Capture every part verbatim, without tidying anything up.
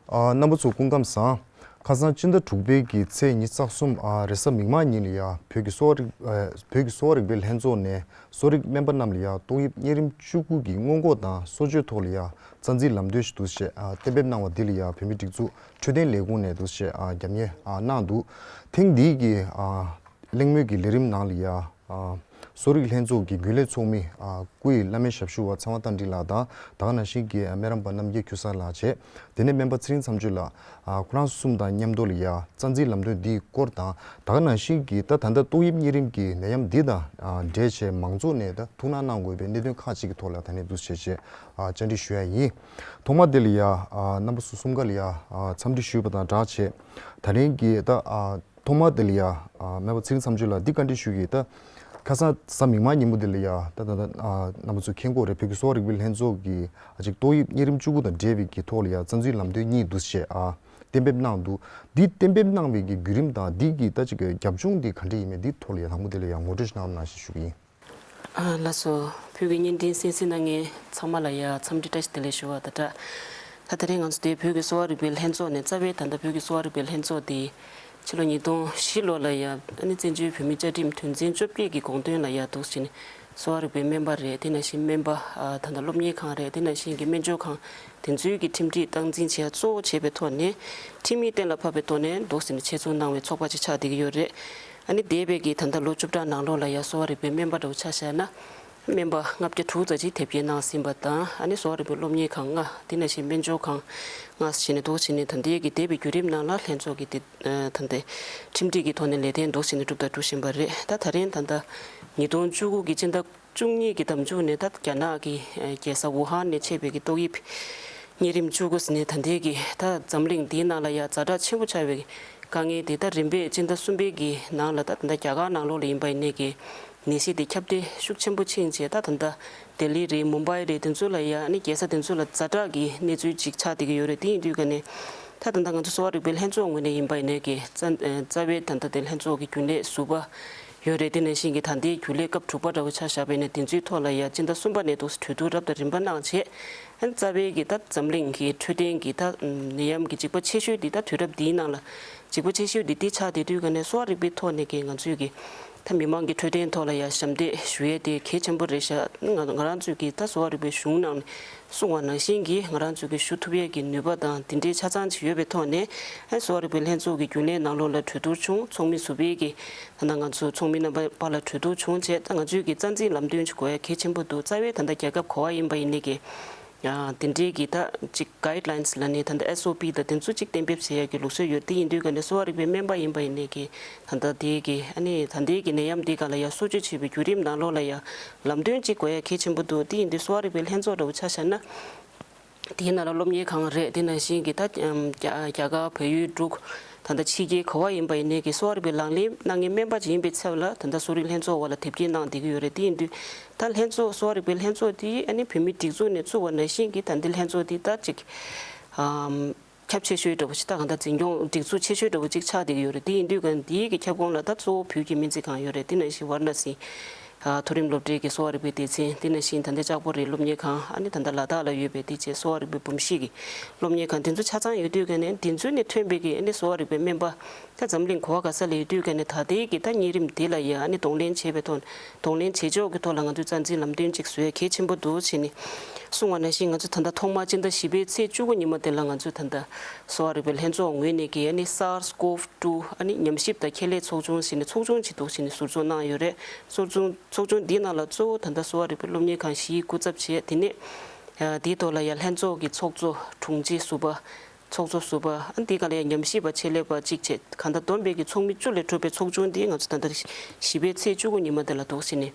ཨ། རྣམ་པ་ཚོ་སྐུ་ཁམས་བཟང་། ཁ་སང་སྤྱི་ཟླ་དྲུག་པའི་གི་ཚེས་ཉི་ཤུ་རྩ་གསུམ། ཨ། རེས་གཟའ་མིག་དམར་ཉིན་ལ་ཡ་བོད་ཀྱི་གསོ་བ་རིག་ཨ། བོད་ཀྱི་གསོ་བ་རིག་པའི་ལྷན་ཚོགས་ནས་གསོ་རིག་སྨན་པ་རྣམས་ལ་ཡ་ཏོག་དབྱིབས་གཉན་རིམས་བཅུ་དགུ་གི་སྔོན་འགོག་དང་གསོ་བཅོས་ཐོག་ལ་ཡ་རྩ་འཛིན་ལམ་སྟོན་ཞིག་འདུག་སེ་བྱས། ཨ། གཏན་འབེབས་གནང་བ་འདི་ལ་ཡ་བོད་མིའི་སྒྲིག་འཛུགས་འཕྲོད་བསྟེན་ལས་ཁུངས་ནས་འདུག་སེ་བྱས། ཨ། རྒྱབ་གཉེར་ཨ་གནང་འདུག་ཐེངས་འདིའི་གི་ཨ། གླེང་མོལ་གྱི་ལས་རིམ་ནང་ལ་ཡ། ཨ། གསོ་རིག་ལྷན་ཚོགས་ཀྱི་རྒྱུན་ལས་ཚོགས་མི། ཨ། སྐུ་ཡི་བླ་སྨན་ཞབས་ཞུ་བ་ཚེ་དབང་རྟ་མགྲིན་ལགས་དང་། ད་ག་ནང་བཞིན་གྱི་སྨན་རམས་པ་རྣམ་རྒྱལ་ཁྱུ་གསར་ལགས་བྱས། དེ་ནས་སྨན་པ་ཚེ་རིང་མཚམས་གཅོད་ལགས། ཨ། ཁོ་རང་གསུམ་དང་མཉམ་དུ་ལ་ཡ་རྩ་འཛིན་ལམ་སྟོན་འདིའི་སྐོར་དང་། ད་ག་ནང་བཞིན་གྱི་ད་ད་ལྟ་ཏོག་དབྱིབས་གཉན་རིམས་ཀྱི་ནད་ཡམས་འདི་དང་ཨ་འབྲེལ་བྱས་མང་ཚོགས་ནས་ད་ཐུགས་སྣང་གནང་དགོས་པའི་གནད་དོན་ཁག་ཅིག་གི་ཐོག་ལ་ད་ནས་འདུག་སེ་བྱས་བྱས། ཨ། བཅར་འདྲི་ཞུ་ཡ་ཡིན། ཐོག་མ་དེ་ལ་ཡ། ཨ། རྣམ་པ་ཚོ་གསུམ་ཀ་ལ་ཡ། ཨ། འཚམས་འདྲི་ཞུས་པ་དང་སྦྲགས་བྱས། ད་རིང་གི་ད། ཨ། ཐོག་མ་དེ་ལ་ཡ། ཨ། སྨན་པ་ཚེ་རིང་མཚམས་གཅོད་ལགས་འདི་བཀའ་འདྲི་ཞུ་གི། ད་ཁ་སང་གཟའ་མིག་དམར་ཉིན་མོ་དེ་ལ་ཡ། ད་ད་ད། ཨ། རྣམ་པ་ཚོ་མཁྱེན་གྱི་ཡོད་རེད། བོད་ཀྱི་གསོ་བ་རིག་པའི་ལྷན་ཚོགས་ཀྱིས་ཨ་ཅིག་ཏོག་དབྱིབས་གཉན་རིམས་བཅུ་དགུ་དང་འབྲེལ་བའི་གི་ཐོག་ལ་ཡ་རྩ་འཛིན་ལམ་སྟོན་གཉིས་འདུག་སེ་བྱས། ཨ། གཏན་འབེབས་གནང་འདུག་འདི་གཏན་འབེབས་གནང་བའི་གི་བརྒྱུད་རིམ་དང་འདི་གི་ད་ཅིག་རྒྱབ་ལྗོངས་འདི་ག་འདྲ་ཡིན་མིན་འདི་ཐོག་ལ་ཡ་དང་པོ་དེ་ལ་ཡ་ངོ་སྤྲོད་ཞིག་གནང་རོགས་གནང་ཞེས་ཞུ་གི་ཡིན། ཨ། ལགས་སོ། བོད་ཀྱི་བརྙན་འཕྲིན་གསན་གཟིགས་གནང་མཁན་ཚང་མ་ལ་ཡ་འཚམས་འདྲི་བཀྲ་ཤིས་བདེ་ལེགས་ཞུ་བ་དང་སྦྲགས། ད་དེ་རིང་ང་ཚོ་དེ་བོད་ཀྱི་གསོ་བ་རིག་པའི་ལྷན་ཚོགས་ནས། རྩ་བའི་ད་ལྟ་བོད་ཀྱི་གསོ་བ་རིག་པའི་ལྷན་ཚོགས་དེ་ཕྱི་ལོ་ཉིས་སྟོང་བཞི་ལོ་ལ་ཡ། ཨ་ནི་བཙན་བྱོལ་བོད་མིའི་བཅའ་ཁྲིམས་དོན་ཚན་བཅོ་བརྒྱད་ཀྱི་དགོངས་དོན་ལ་ཡ་འདུག་སེ་བྱས་ནས་གསོ་བ་རིག་པའི་སྨན་པ་རེད། དེ་ནང་བཞིན་སྨན་པ། ཨ། ད་ལྟ་སློབ་གཉེར་ཁང་རེད། དེ་ནང་བཞིན་གྱི་སྨན་སྦྱོར་ཁང་དེ་ཚོའི་གི་ཁྲིམས་སྒྲིག་སྟངས་འཛིན་བྱེད་ཡ་གཙོ་བོ་བྱས་པའི་ཐོག་ནས། ཁྲིམས་ཡིག་གཏན་ལ་ཕབ་པའི་ཐོག་ནས་འདུག་སེ་བྱས་ནས་ཆེད་འཛུགས་གནང་བའི་ཚོགས་པ་ཅིག་ཆགས་བསྡད་ཀྱི་ཡོད་རེད། ཨ་ནི་འདས་པའི་གི་ད་ལྟ་ལོ་བཅུ་ཕྲག་ནང་ལོགས་ལ་ཡ་གསོ་བ་རིག་པའི་སྨན་པ་འདྲ་བོ་ཆ་བཞག་ན། སྨན་པ་ལྔ་བརྒྱ་དྲུག་ཙམ་ཅིག་དེབ་སྐྱེལ་གནང་ཟིན་པ་དང་། ཨ་ནི་གསོ་བ་རིག་པའི་སློབ་གཉེར་ཁང་ལྔ། དེ་ནང་བཞིན་སྨན་སྦྱོར་ཁང་ལྔ་ཟེར་ནས་འདུག་སེ་བྱས་ནས། ད་ལྟའི་གི་འདས་པའི་བརྒྱུད་རིམ་ནང་ལ་ལྷན་ཚོགས་ཀྱི་དེ། ཨ། ད་ལྟའི་ཁྲིམས་སྒྲིག་གི་ཐོག་ནས་ལས་དོན་འདུག་སེ་བྱས་ནས་སྒྲུབ་དང་སྒྲུབ་བཞིན་པ་རེད། ད་ད་རིང་ད་ལྟ་ཉིས་སྟོང་བཅུ་དགུ་གི་སྤྱི་ཟླ་བཅུ་གཉིས་ཀྱི་ཟླ་མཇུག་ནས། ད་རྒྱ་ནག་གི་རྒྱལ་ས་ཝུ་ཧན་ནས་མཆེད་པའི་གི་ཏོག་དབྱིབས་གཉན་རིམས་བཅུ་དགུ་ཟེར་ནས་ད་ལྟའི་གི་ད་འཛམ་གླིང་འདིའི་ནང་ལ་ཡ་ཛ་དྲག་ཆེན་པོ་ཆགས་པའི་དཀའ་ངལ་དེ། ད་རིམ་པས་སྤྱི་ཟླ་གསུམ་པའི་གི་ནང་ལ། ད་ད་ལྟ་རྒྱ་གར་ནང་ལོགས་ལ་ཡིན་པ་ཡིན་ནའི་གི་ནད་གཞི་དེ་ཁྱབ་གདལ་ཤུགས་ཆེན་པོ་ཕྱིན་བྱས། ད་ད་ལྟ་ལྡི་ལི་རེད། མུམ་བྷའི་རེད། དེ་ཚོ་ལ་ཡ། ཨ་ནི་རྒྱལ་ས་དེ་ཚོ་ལ་ཛ་དྲག་གི་གནས་ཚུལ་ཅིག་ཆགས་བསྡད་ཀྱི་ཡོད་རེད། དེ་ཡིན་དུས་ཀ་ནས་ད་ད་ལྟ་ང་ཚོ་གསོ་བ་རིག་པའི་ལྷན་ཚོགས་ངོས་ནས་ཡིན་པ་ཡིན་ནའི་གི། རྩ་རྩ་བའི་ད་ལྟ་དེ་ལྷན་ཚོགས་ཀྱི་རྒྱུན་ལས་ཟུར་པ་ཡོད་རེད། དེ་ནང་བཞིན་གྱི་ད་ལྟའི་རྒྱུན་ལས་སྐབས་དྲུག་པ་འདྲ་བོ་ཆ་བཞག་པ་ཡིན་ན། དེ་ཚོའི་ཐོག་ལ་ཡ་སྤྱི་ཟླ་གསུམ་པ་ནས་འདུག་སེ་གྲོས་བསྡུར་རབ་དང་རིམ་པ་གནང་བྱས། ཨ་ནི་རྩ་བའི་གི་ད་འཛམ་གླིང་གི་འཕྲོད་བསྟེན་གྱི་ད་ནད་ཡམས་ཀྱི་འཇིགས་པ་ཆེ་ཤོས་འདི། ད་དུས་རབས་འདིའི་ནང་ལ་འཇིགས་པ་ཆེ་ཤོས་འདི་འདི་ཆགས་བསྡད་དུས་ཀ་ནས་གསོ་བ་རིག་པའི་ཐོག་ནས་ཀྱི་ང་ཚོས་ཀྱི་ད་མི་མང་གི་འཕྲོད་བསྟེན་ཐོག་ལ་ཡ་ཞབས་འདེགས་ཞུ་ཡས་དེ་གལ་ཆེན་པོ་རེད་ཤག་ང་ང་རང་ཚོས་ཀྱི་ད་གསོ་བ་རིག་པའི་གཞུང་ནང་ནས་གསུངས་པ་ནང་བཞིན་གྱི་ང་རང་ཚོས་ཀྱི་ཞུ་ཐུབ་ཡས་ཀྱི་ནུས་པ་དང་དེ་འདྲའི་ཆ་ཚང་ཅིག་ཡོད་པའི་ཐོག་ནས། ཨ། གསོ་བ་རིག་པའི་ལྷན་ཚོགས་ཀྱི་རྒྱུན་ལས་ནང་ལོགས་ལ་གྲོས་བསྡུར་བྱུང་། ཚོགས་མི་ཟུར་པའི་གི་ད་ལྟ་ང་ཚོ་ཚོགས་མི་རྣམ་པ་བར་ལ་གྲོས་བསྡུར་བྱུང་བྱས། ད་ང་ཚོས་ཀྱི་རྩ་འཛིན་ལམ་སྟོན་ཅིག་དགོས་ཡ་གལ་ཆེན་པོ་འདུག་རྩ་བའི་ད་ལྟ་རྒྱལ་ཁབ་ག་པར་ཡིན་པ་ཡིན་ནའི་གི། ཨ། དེ་འདྲའི་གི་ད་ཅིག་གའིཌ་ལའིན་སི་ལབ་ནས། ད་ལྟ་ཨེས་ཨོ་པི་དང་དེ་ཚོ་ཅིག་གཏན་འབེབས་བྱེད་ཡ་གི་ལུགས་སྲོལ་ཡོད། དེ་ཡིན་དུས་ཀ་ནས་གསོ་བ་རིག་པའི་སྨན་པ་ཡིན་པ་ཡིན་ནའི་གི། ད་ལྟ་དེའི་གི། ཨ་ནི་ད་ལྟའི་གི་ནད་ཡམས་འདི་སྒང་ལ་ཡ་གསོ་བཅོས་བྱེད་པའི་བརྒྱུད་རིམ་ནང་ལོགས་ལ་ཡ་ལམ་སྟོན་ཅིག་དགོས་ཡ་གལ་ཆེན་པོ་འདུག་དེ་ཡིན་དུས་གསོ་བ་རིག་པའི་ལྷན་ཚོགས་འདྲ་བོ་ཆ་བཞག་ན། དེའི་ནང་ལ་སློབ་གཉེར་ཁང་རེད། དེ་ནང་བཞིན་གྱི་ད་རྒྱ་རྒྱ་གར་བལ་ཡུལ་འབྲུག་ད་ལྟ་ཕྱི་རྒྱལ་ག་པར་ཡིན་པ་ཡིན་ནའི་གི་གསོ་བ་རིག་པའི་ལག་ལེན་གནང་མཁན་སྨན་པ་ཅིག་ཡིན་པའི་ཚབ་ལ། ད་ལྟ་གསོ་རིག་ལྷན་ཚོགས་བར་ལ་དེབ་སྐྱེལ་གནང་བསྡད་ཀྱི་ཡོད་རེད། དེ་ཡིན་དུས་ད་ལྷན་ཚོགས་གསོ་བ་རིག་པའི་ལྷན་ཚོགས་དེ་ཨ་ནི་བོད་མིའི་སྒྲིག་འཛུགས་ནས་བཙུགས་པ་ནང་བཞིན་གྱི་ད་འདི་ལྷན་ཚོགས་དེ་ད་ཅིག་ཨམ་ཁྱབ་ཆེ་ཤོས་འདྲ་བོ་ཞིག་ད་གང་ལྟར་འཛིན་སྐྱོང་སྒྲིག་འཛུགས་ཆེ་ཤོས་འདྲ་བོ་ཅིག་ཆགས་བསྡད་ཀྱི་ཡོད་རེད། དེ་ཡིན་དུས་ཀ་འདིའི་གི་ཁྱབ་ཁོངས་ལ་ད་གཙོ་བོ་བོད་ཀྱི་སྨན་རྩིས་ཁང་ཡོད་རེད། དེ་ནང་བཞིན་ཝཱ་ར་ཎ་སི། ཨ། མཐོ་རིམ་སློབ་གྲྭའི་གི་གསོ་བ་རིག་པའི་སྡེ་ཚན། དེ་ནང་བཞིན་ད་ལྟ་ལྕགས་པོ་རིའི་སློབ་གཉེར་ཁང་། ཨ་ནི་ད་ལྟ་ལ་དྭགས་ལ་ཡོད་པའི་དེ་བཅས་གསོ་བ་རིག་པའི་འབུམ་བཞི་གི་སློབ་གཉེར་ཁང་། དེ་ཚོ་ཆ་ཚང་ཡོད་དུས་ཀ་ནས་དེ་ཚོ་ནས་ཐོན་པའི་གི་ཨ་ནི་གསོ་བ་རིག་པའི་སྨན་པ་ད་འཛམ་གླིང་ག་པ་ག་ས་ལ་ཡོད་དུས་ཀ་ནས་ད་ལྟའི་གི་ད་གཉན་རིམས་དེ་ལ་ཡ་ཨ་ནི་གདོང་ལེན་བྱེད་པའི་ཐོག་གདོང་ལེན་བྱེད་ཕྱོགས་ཀྱི་ཐོག་ལ་ང་ཚོས་རྩ་འཛིན་ལམ་སྟོན་ཅིག་བཟོ་ཡ་གལ་ཆེན་པོ་འདུག་ཟེར་ནས་གསུངས་པ་ནང་བཞིན། ང་ཚོ་ད་ལྟ་ཐོག་མར་སྤྱི་ཟླ་བཞི་པའི་ཚེས་བཅུ་དགུ་ཉིན་མོ་དེ་ལ་ང་ཚོས་ད་ལྟ་གསོ་བ་རིག་པའི་ལྷན་ཚོགས་ངོས་ནས་ཀྱི་ཨ་ནི་སཱར་སི་ཀོབ་ཊུ་ཨ་ནི་ཉམས་ཞིབ་དང་ཁྱད་ལས་ཚོགས་ཆུང་ཟེར་ནས་ཚོགས་ཆུང་ཅིག་འདུག་ཟེར་ནས་ཟུར་འཛུགས་གནང་ཡོད་རེད། ཟུར་འཛུགས་ཚོགས་ཆུང་འདིའི་ནང་ལ་གཙོ་བོ་ད་ལྟ་གསོ་བ་རིག་པའི་སློབ་གཉེར་ཁང་བཞིའི་སྐུ་ཚབ་བྱས། དེ་ནས་ཨ་དེའི་ཐོག་ལ་ཡང་ལྷན་ཚོགས་ཀྱི་ཚོགས་གཙོ་དྲུང་ཆེ་ཟུར་པ། ཚོགས་གཙོ་ཟུར་པ། ཨ་ནི་དེའི་སྒང་ལ་ཡང་ཉམས་ཞིབ་པ་ཆེད་ལས་པ་གཅིག་བྱས། གང་ལྟར་བསྡོམས་པའི་གི་ཚོགས་མི་བཅུ་ལས་གྲུབ་པའི་ཚོགས་ཆུང་འདི་ང་ཚོ་ད་ལྟ་བཞི་པའི་ཚེས་བཅུ་དགུ་ཉིན་མོ་དེ་ལ་འདུག་ཟེར་ནས་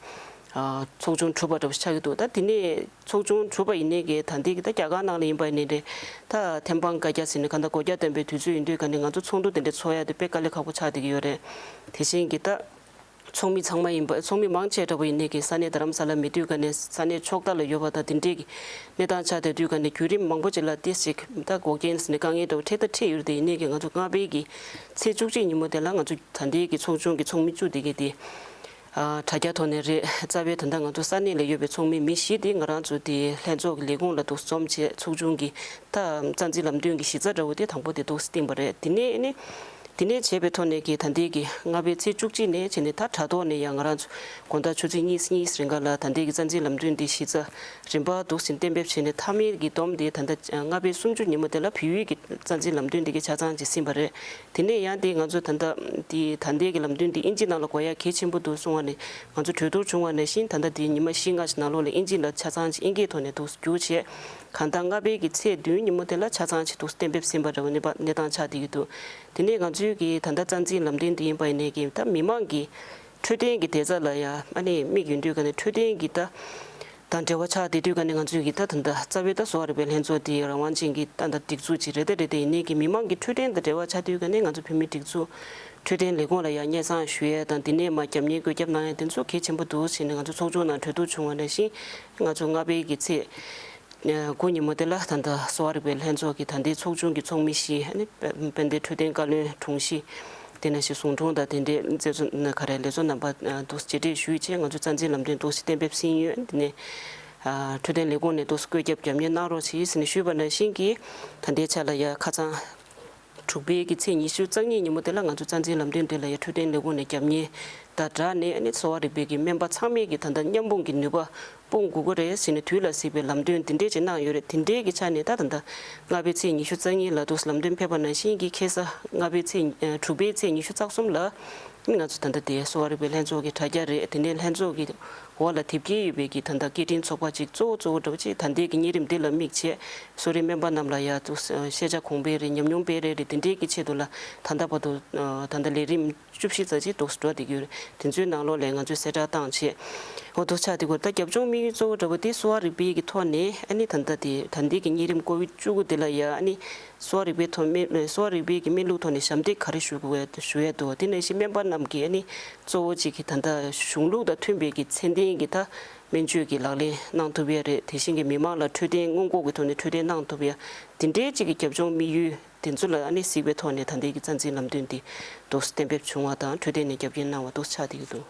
ཨ་ཚོགས་ཆུང་གྲུབ་པ་འདྲ་པོ་ཆགས་ཀྱི་འདུག་ད་དེ་ནས་ཚོགས་ཆུང་གྲུབ་པ་ཡིན་ནའི་གི་ད་འདི་གི་ད་རྒྱ་གར་ནང་ལ་ཡིན་པ་ཡིན་ནའི་རེད། ད་ཐེམ་སྤང་བཀའ་རྒྱ་ཟེར་ནས་གང་ལྟར་སྒོ་རྒྱ་བསྟན་པའི་དུས་ཚོད་ཡིན་དུས་ཀ་ནས་ང་ཚོ་ཚོགས་འདུ་དེ་འདྲ་ཚོགས་ཡ་དེ་དཔེ་དཀའ་ལས་ཁག་པོ་ཆགས་བསྡད་ཀྱི་ཡོད་རེད། དེ་བཞིན་གྱི་ད་ཚོགས་མི་ཚང་མ་ཡིན་པ། ཚོགས་མི་མང་ཆེ་འདྲ་པོ་ཡིན་ནའི་གི་ས་གནས་རྡ་རམ་ས་ལ་མེད་དུས་ཀ་ནས་ས་གནས་ཕྱོགས་མཐའ་ལ་ཡོད་པ་དང་དེ་འདྲའི་གི་གནས་སྟངས་ཆགས་བསྡད་དུས་ཀ་ནས་བརྒྱུད་རིམ་མང་པོ་ཅིག་ལ་ཏོག་ཙམ་ད་འགོག་རྐྱེན་ཟེར་ནས་དཀའ་ངལ་འདྲ་པོ་འཕྲད་ད་འཕྲད་ཡོད་རེད། དེ་ཡིན་ནའི་གི་ང་ཚོ་ལྔ་པའི་གི་ཚེས་བཅུ་གཅིག་ཉིན་མོ་དེ་ལ་ང་ཚོ་ད་ལྟའི་གི་ཚོགས་ཆུང་གི་ཚོགས་མི་བཅུ་དེ་གི་དེ། ཨ། དྲ་རྒྱ་ཐོག་ནས་རེད། རྩ་བའི་ད་ལྟ་ང་ཚོ་ས་གནས་ལ་ཡོད་པའི་ཚོགས་མི་མི་བཞི་དེ་ང་རང་ཚོ་དེ་ལྷན་ཚོགས་ཀྱི་ལས་ཁུངས་ལ་འདུག་འཛོམས་བྱས། ཚོགས་ཆུང་གི་ད་རྩ་འཛིན་ལམ་སྟོན་གྱི་གཞི་རྩ་འདྲ་བོ་དེ་དང་པོ་དེ་འདུག་བཏིང་བ་རེད། དེ་ནས་ནི། དེ་ནས་བྱས་པའི་ཐོག་ནས་ཀྱི་ད་ལྟའི་གི་ལྔ་པའི་ཚེས་བཅུ་གཅིག་ནས་བྱས་ནས་ད་དྲ་ཐོག་ནས་ཡང་ང་རང་ཚོ་དགོང་དག་ཆུ་ཚོད་གཉིས་གཉིས་རིང་ག་ལ་ད་ལྟའི་གི་རྩ་འཛིན་ལམ་སྟོན་དེ་གཞི་རྩ་རིམ་པ་འདུག་ཟིན་གཏན་འབེབས་བྱས་ནས། མཐའ་མའི་གི་སྡོམ་དེ་ད་ལྟ་ལྔ་པའི་སུམ་ཅུ་ཉིན་མོ་དེ་ལ་བལ་ཡུལ་གྱི་རྩ་འཛིན་ལམ་སྟོན་དེ་གི་ཆ་ཚང་ཅིག་ཟིན་པ་རེད། དེ་ནས་ཡང་དེ་ང་ཚོ་ད་ལྟ་དེ་ད་ལྟའི་གི་ལམ་སྟོན་དེ་ཨིན་ཇི་ནང་ལ་གོ་ཡ་གལ་ཆེན་པོ་འདུག་གསུང་བ་ནས་ང་ཚོ་གྲོས་བསྡུར་བྱུང་བ་ནང་བཞིན། ད་ལྟ་དེ་ཉི་མ་བཞི་ལྔ་ཞིག་ནང་ལོགས་ལ་ཨིན་ཇི་ལ་ཆ་ཚང་ཅིག་ཨིན་སྐད་ཐོག་ནས་འདུག་བསྒྱུར་བྱས། གང་ལྟར་ལྔ་པའི་གི་ཚེས་བདུན་ཉིན་མོ་དེ་ལ་ཆ་ཚང་ཅིག་འདུག་གཏན་འབེབས་ཟིན་པ་འདྲ་བོ་གནས་པ་གནས་སྟངས་ཆགས་བསྡད་ཀྱི་འདུག་དེ་ནས་ང་ཚོའི་གི་ད་ལྟ་རྩ་འཛིན་ལམ་སྟོན་དེ་ཡིན་པ་ཡིན་ནའི་གི་ད་མི་མང་གི་འཕྲོད་བསྟེན་གྱི་བདེ་རྩ་ལ་ཡང་ཨ་ནི་དམིགས་ཡོད་དུས་ག་ནས་འཕྲོད་བསྟེན་གྱི་ད་དང་འབྲེལ་བ་ཆགས་བསྡད་དུས་ག་ནས་ང་ཚོའི་གི་ད་ད་ལྟ་རྩ་བའི་ད་གསོ་བ་རིག་པའི་ལྷན་ཚོགས་དེ་རང་དབང་ཅན་གྱི་ད་ད་སྒྲིག་འཛུགས་ཅིག་རེད། ད་རེད། དེ་ཡིན་ནའི་གི་མི་མང་གི་འཕྲོད་བསྟེན་དང་འབྲེལ་བ་ཆགས་དུས་ག་ནས་ང་ཚོ་བོད་མིའི་སྒྲིག་འཛུགས་འཕྲོད་བསྟེན་ལས་ཁུངས་ལ་ཡང་སྙན་སེང་ཞུ་ཡས་དང་། དེ་ནས་མར་རྒྱབ་གཉེར་བཀོད་ཁྱབ་གནང་ཡས་དེ་ཚོ་གལ་ཆེན་པོ་འདུག་ཟེར་ནས་ང་ཚོ་ཚོགས་ཆུང་ནང་གྲོས་བསྡུར་བྱུང་བ་ནང་བཞིན། ང་ཚོ་ལྔ་པའི་གི་ཚེས་དགུ་ཉིན་མོ་དེ་ལ་ད་ལྟ་གསོ་བ་རིག་པའི་ལྷན་ཚོགས་ཀྱི་ད་ལྟའི་ཚོགས་ཆུང་གི་ཚོགས་མི་བཞི། ཨ་ནི་དཔལ་ལྡན་འཕྲོད་བསྟེན་བཀའ་བློན་དྲུང་ཆེ། དེ་ནང་བཞིན་ཟུང་དྲུང་དང་དེ་འདྲའི་མཛད་གཙོ་ག་རེ་ལས་བཟོ་རྣམ་པ་འདུག་མཇལ་འཕྲད་ཞུས་བྱས། ང་ཚོ་རྩ་འཛིན་ལམ་སྟོན་འདུག་གཏན་འབེབས་ཟིན་ཡོད། དེ་ནས་འཕྲོད་བསྟེན་ལས་ཁུངས་ནས་འདུག་བཀོད་ཁྱབ་རྒྱབ་གཉེར་གནང་རོགས་བྱེད་ཟེར་ནས་ཞུས་པ་ནང་བཞིན་གྱི་ད་ལྟའི་ཆ་ལ་ཡ་ཁ་སང་དྲུག་པའི་གི་ཚེས་ཉི་ཤུ་རྩ་གཉིས་ཉིན་མོ་དེ་ལ་ང་ཚོ་རྩ་འཛིན་ལམ་སྟོན་དེ་ལ་ཡ་འཕྲོད་བསྟེན་ལས་ཁུངས་ནས་རྒྱབ་གཉེར་དང་སྦྲགས་ནས། ཨ་ནི་གསོ་བ་རིག་པའི་གི་སྨན་པ་ཚང་མས་ཀྱི་ད་ལྟ་མཉམ་སྤུངས་ཀྱི་ནུས་པ་སྤུངས་དགོས་ཀྱི་རེད་ཟེར་ནས་དུས་ལ་གཟིགས་པའི་ལམ་སྟོན་དེ་འདྲས་ཅིག་གནང་ཡོད་རེད། དེ་འདྲས་ཀྱི་ཆ་ནས་ད་ད་ལྟ་ལྔ་པའི་ཚེས་ཉི་ཤུ་རྩ་གཉིས་ལ་འདུག་ལམ་སྟོན་ཕེབས་པ་ནང་བཞིན་གྱི་ཁ་སང་ལྔ་པའི་ཚེས་ཨ་དྲུག་པའི་ཚེས་ཉི་ཤུ་རྩ་གསུམ་ལ་ང་ཚོ་ད་ལྟ་དེ་གསོ་བ་རིག་པའི་ལྷན་ཚོགས་ཀྱི་དྲ་རྒྱ་རེད། དེ་ནས་ལྷན་ཚོགས་ཀྱི་འོག་ལ་དེབ་སྐྱེལ་ཡོད་པའི་གི་ད་ལྟ་སྐད་འཕྲིན་ཚོགས་པ་ཅིག་གཙོ་བོ་གཙོ་བོ་འདྲ་བོ་ཅིག་ད་ལྟའི་གི་གཉན་རིམས་འདི་ལ་དམིགས་བྱས་གསོ་རིག་སྨན་པ་རྣམས་ལ་ཡ་འདུག་ཤེས་བྱ་གོང་འཕེལ་རེད། ཉམས་མྱོང་སྤེལ་རེས་རེད། དེ་འདྲའི་གི་ཆེད་དུ་ལ་ད་ལྟ་བར་དུ་ད་ལྟ་ལས་རིམ་བཅུ་བཞི་ཙམ་ཅིག་འདུག་འགྲོ་བསྡད་ཀྱི་ཡོད་རེད། དེ་ཚོའི་ནང་ལོགས་ལ་ང་ཚོས་གསལ་བསྒྲགས་བཏང་བྱས། འོ་འདུག་ཆགས་དེ་གོ་ད་རྒྱབ་ལྗོངས་དམིགས་ཡུལ་གཙོ་བོ་འདྲ་བོ་དེ་གསོ་བ་རིག་པའི་གི་ཐོག་ནས་ཨ་ནི་ད་ལྟ་དེ་ད་ལྟའི་གི་གཉན་རིམས་ཀོ་བིད་བཅུ་དགུ་དེ་ལ་ཡ་ཨ་ནི་གསོ་བ་རིག་པའི་ཐོག་སྨན་གསོ་བ་རིག་པའི་གི་སྨན་ལུགས་ཐོག་ནས་ཞབས་འདེགས་ག་རེ་ཞུ་དགོས་ཞུ་ཡས་འདུག་དེ་ནང་བཞིན་སྨན་པ་རྣམས་ཀྱིས་ཨ་ནི་གཙོ་བོ་གཅིག་གི་ད་ལྟ་གཞུང་ལུགས་དང་མཐུན་པའི་གི་ཚད་ལྡན་གྱི་ད་སྨན་བཅོས་ཀྱི་ལག་ལེན་གནང་ཐུབ་ཡས་རེད། དེ་བཞིན་གྱི་མི་མང་ལ་འཕྲོད་བསྟེན་སྔོན་འགོག་གི་ཐོག་ནས་འཕྲོད་བསྟེན་གནང་ཐུབ་ཡ། དེ་འདྲའི་གཅིག་གི་རྒྱབ་ལྗོངས་དམིགས་ཡུལ་དེ་ཚོ་ལ་ཨ་ནི་གཟིགས་པའི་ཐོག་ནས་ད་ལྟའི་གི་རྩ་འཛིན་ལམ་སྟོན་འདི་འདུག་གཏན་འབེབས་བྱུང་བ་དང་འཕྲོད་བསྟེན་ནས་རྒྱབ་སྐྱོར་གནང་བ་འདུག་ཆགས་བསྡད་ཀྱི་འདུག་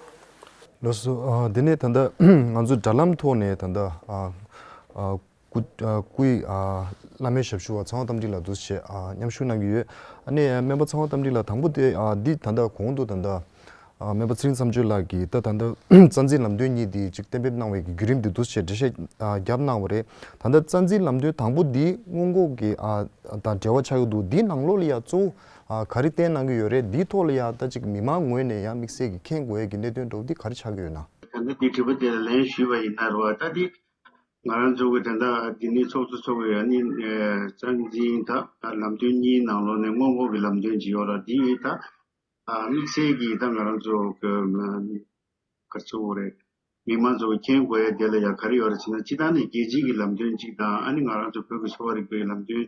ལགས་སོ། ཨ། འདི་ནས་ད་ལྟ་ང་ཚོ་དྲ་ལམ་ཐོག་ནས་ད་ལྟ་ཨ་ཨ་སྐུ་ཨ་སྐུའི་ཨ་བླ་མའི་ཞབས་ཞུ་བ་ཚེ་དབང་རྟ་མགྲིན་ལགས་འདུག་བྱས་ཨ་མཉམ་ཞུགས་གནང་གི་ཡོད། ཨ་ནི་སྨན་པ་ཚེ་དབང་རྟ་མགྲིན་ལགས། དང་པོ་དེ་ཨ་འདི་ད་ལྟ་གོང་དུ་ད་ལྟ་ཨ་སྨན་པ་ཚེ་རིང་མཚམས་གཅོད་ལགས་ཀྱིས་ད་ད་ལྟ་རྩ་འཛིན་ལམ་སྟོན་གཉིས་འདི་ཅིག་གཏན་འབེབས་གནང་བའི་གི་བརྒྱུད་རིམ་འདི་འདུག་བྱས་འགྲེལ་བཤད་ཨ་བརྒྱབ་གནང་བ་རེད། ད་ལྟ་རྩ་འཛིན་ལམ་སྟོན་དང་པོ་འདི་སྔོན་འགོག་གི་ཨ་དང་འབྲེལ་བ་ཆགས་ཀྱི་འདུག་འདིའི་ནང་ལོགས་ལ་ཡ་གཙོ་བོ་ཨ་ག་རེ་བསྟན་གནང་གི་ཡོད་རེད། འདིའི་ཐོག་ལ་ཡ་ད་ཅིག་མི་མང་ངོས་ནས་ཡ་དམིགས་བསལ་གྱི་མཁྱེན་དགོས་ཡས་ཀྱི་གནད་དོན་འདྲ་བོ་འདི་ག་རེ་ཆགས་ཀྱི་ཡོད་ན། ད་ལྟ་འདི་དྲི་བ་དེ་ལ་ལན་ཞུས་པ་ཡིན་ན་རེད་བ། ད་འདི་ང་རང་ཚོ་གི་ད་ལྟ་འདི་ནས་ཚོགས་གཙོ་ཚོགས་པའི་ཨ་ནི་རྩ་འཛིན་ད་ལམ་སྟོན་གཉིས་ནང་ལོགས་ནས་སྔོན་འགོག་གི་ལམ་སྟོན་ཅིག་ཡོད་ར། འདི་ཡིན་ད་དམིགས་བསལ་གྱི་ད་ང་རང་ཚོ་གི་ག་རེ་ཟེར་དགོས་རེད། མི་མང་ཚོ་མཁྱེན་དགོས་ཡ་དེ་ལ་ཡ་ག་རེ་ཡོད་རེད་ཟེར་ན། སྤྱིར་བཏང་ནས་རྒྱལ་སྤྱིའི་གི་ལམ་སྟོན་གཅིག་དང་། ཨ་ནི་ང་རང་ཚོ་བོད་ཀྱི་གསོ་བ་རིག་པའི་ལམ་སྟོན་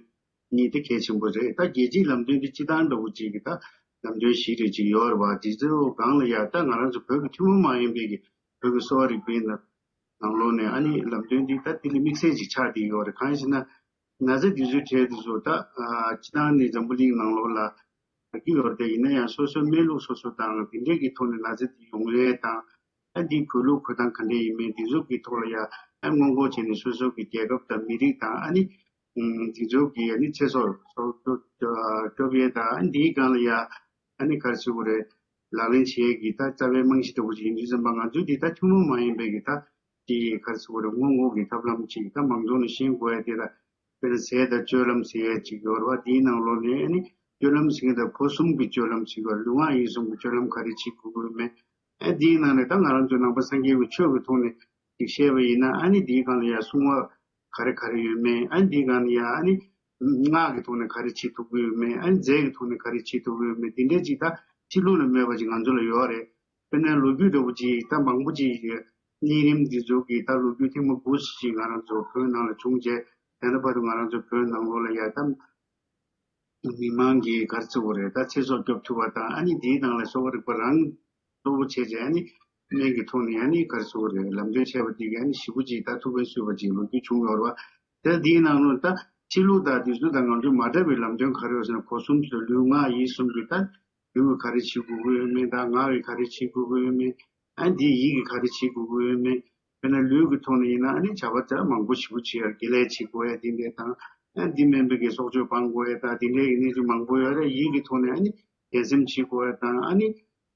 གཉིས་དེ་གལ་ཆེན་པོ་རེད། ད་རྒྱལ་སྤྱིའི་ལམ་སྟོན་དེ་སྤྱིར་བཏང་འདྲ་བོ་གཅིག་གི་ད་ལམ་སྟོན་བཞི་རེ་གཅིག་ཡོད་རེད་བ། དེ་ཚོའི་སྒང་ལ་ཡ་ད་ང་རང་ཚོ་བོད་ཀྱི་ཐུན་མོང་མ་ཡིན་པའི་གི་བོད་ཀྱི་གསོ་བ་རིག་པའི་ནང་ནང་ལོགས་ནས་ཨ་ནི་ལམ་སྟོན་དེ་ད་དེ་ལས་དམིགས་བསལ་ཅིག་ཆགས་བསྡད་ཡོད་རེད། གང་ཡིན་ཟེར་ན། ན་ཚ་དེ་ཚོའི་གྲས་དེ་ཚོ་ད་ཨ་སྤྱིར་བཏང་ནས་འཛམ་བུ་གླིང་ནང་ལོགས་ལ་ཡོད་རེད། དེ་ཡིན་ན་ཡང་སོ་སོའི་སྨན་ལུགས་སོ་སོ་དང་དེ་འདྲས་ཀྱི་ཐོག་ནས་ན་ཚ་དེ་ཡོང་ཡས་དང་། ཨ་འདིའི་འགོས་ལུགས་འགོས་སྟངས་ག་འདྲས་ཡིན་མིན་དེ་ཚོ་གི་ཐོག་ལ་ཡ་ཨ་སྔོན་འགོག་བྱས་ནས་སོ་སོ་གི་རྒྱལ་ཁབ་དང་མི་རིགས་དང་། ཨ་ནི་ཨམ་དེ་ཚོ་གི་ཨ་ནི་ཚེ་སྲོག་སྲོག་སྐྱོབ་ཡས་དང་། ཨ་འདིའི་སྒང་ལ་ཡ་ཨ་ནི་ག་རེ་ཟེར་དགོས་རེད། ལག་ལེན་བྱེད་ཡས་ཀྱི་ད་རྩ་བའི་རྨང་གཞི་འདྲ་བོ་ཅིག་ཡིན་དུས་ཙམ་པ། ང་ཚོའི་འདི་ད་ཐུན་མོང་མ་ཡིན་པའི་གི་ད་དེ་ག་རེ་ཟེར་དགོས་རེད། སྔོན་འགོག་གི་ཐབས་ལམ་ཅིག་ད་མང་ཚོགས་ནས་ཤེས་དགོས་ཡ་དེ་ལ། དཔེར་ན་ཟས་དང་སྤྱོད་ལམ་ཟེར་ཡ་ཅིག་ཡོད་རེད་བ། དེའི་ནང་ལོགས་ནས་ཨ་ནི་སྤྱོད་ལམ་ཟེར་མཁན་དེ་ཕོ་གསུམ་གྱི་སྤྱོད་ལམ་ཟེར་བ། ལུས་ངག་ཡིད་གསུམ་གྱི་སྤྱོད་ལམ་ག་རེ་བྱེད་དགོས་ཀྱི་ཡོད་མེད། ཨ་དེའི་ནང་ནས་ད་ང་རང་ཚོ་ནང་པ་སངས་རྒྱས་ཀྱི་ཆོས་ཀྱི་ཐོག་ནས་ཅིག་བཤད་པ་ཡིན་ན། ཨ་ནི་དེའི་སྒང་ལ་ཡ་བསྲུང་བ་ག་རེ་ག་རེ་ཡོད་མེད། ཨ་ནི་དེའི་སྒང་ལ་ཡ་ཨ་ནི་སྔགས་ཀྱི་ཐོག་ནས་ག་རེ་བྱེད་ཐུབ་ཀྱི་ཡོད་མེད། ཨ་ནི་རྫས་ཀྱི་ཐོག་ནས་ག་རེ་བྱེད་ཐུབ་ཀྱི་ཡོད་མེད། དེ་འདྲས་ཅིག་ད་ཕྱི་ལོགས་ལ་མེད་པ་ཅིག་ང་ཚོ་ལ་ཡོད་རེད། དཔེར་ན་ལོ་རྒྱུས་འདྲ་བོ་ཅིག་ད་མང་པོ་ཅིག་གཉན་རིམས་འདི་ཚོ་གི་ད་ལོ་རྒྱུས་ཐེངས་མ་དགུ་ཞིག་ང་རང་ཚོ་བོད་ནང་ལ་བྱུང་རྗེས། ད་ལྟ་བར་དུ་ང་རང་ཚོ་བོད་ནང་ལོགས་ལ་ཡ་ད་མི་མང་གིས་ག་རེ་ཟེར་དགོས་རེད། ད་ཚེ་སྲོག་སྐྱོབ་ཐུབ་པ་དང་། ཨ་ནི་དེའི་ནང་ལ་གསོ་བ་རིག་པ་རང་གཙོ་བོ་བྱས་རྗེས་ཨ་ནི་སྨན་གྱི་ཐོག་ནས་ཨ་ནི་ག་རེ་ཟེར་དགོས་རེད། ལམ་སྟོན་བྱས་པ་འདི་གིས་ཨ་ནི་ཞེ་པོ་ཅིག་ད་ཐུགས་ཕན་གསོས་པ་ཅིག་ལོ་རྒྱུས་བྱུང་ཡོད་རེད་བ། ད་དེའི་ནང་ལོགས་ད་ཕྱི་ལུགས་དང་དེ་ཚོ་དང་ང་ཚོ་མ་འདྲ་བའི་ལམ་སྟོན་ག་རེ་ཡོད་ཟེར་ན། སྒོ་གསུམ་ཚོ་ལུས་ངག་ཡིད་གསུམ་གྱི་ད་ལུས་ཀྱིས་ག་རེ་བྱེད་དགོས་ཀྱི་ཡོད་མེད་དང་། ངག་གིས་ག་རེ་བྱེད་དགོས་ཀྱི་ཡོད་མེད། ཨ་འདི་ཡིད་ཀྱིས་ག་རེ་བྱེད་དགོས་ཀྱི་ཡོད་མེད། དཔེར་ན་ལུས་ཀྱི་ཐོག་ནས་ཡིན་ན་ཨ་ནི་བྱ་བ་ད་མང་པོ་ཞེ་པོ་བྱེད་ཡ། དགེ་ལས་བྱེད་དགོས་ཡ་འདི་འདྲས་དང་། ཨ་འདི་སྨན་པ་གི་སྲོག་གཅོད་སྤང་དགོས་ཡ་དང་འདི་འདྲས་ཀྱི་གནས་ཚུལ་མང་པོ་ཡོད་རེད། ཡིད་ཀྱི་ཐོག་ནས་ཨ་ནི་དགེ་སེམས་བྱེད་དགོས་ཡ་དང་། ཨ་ནི་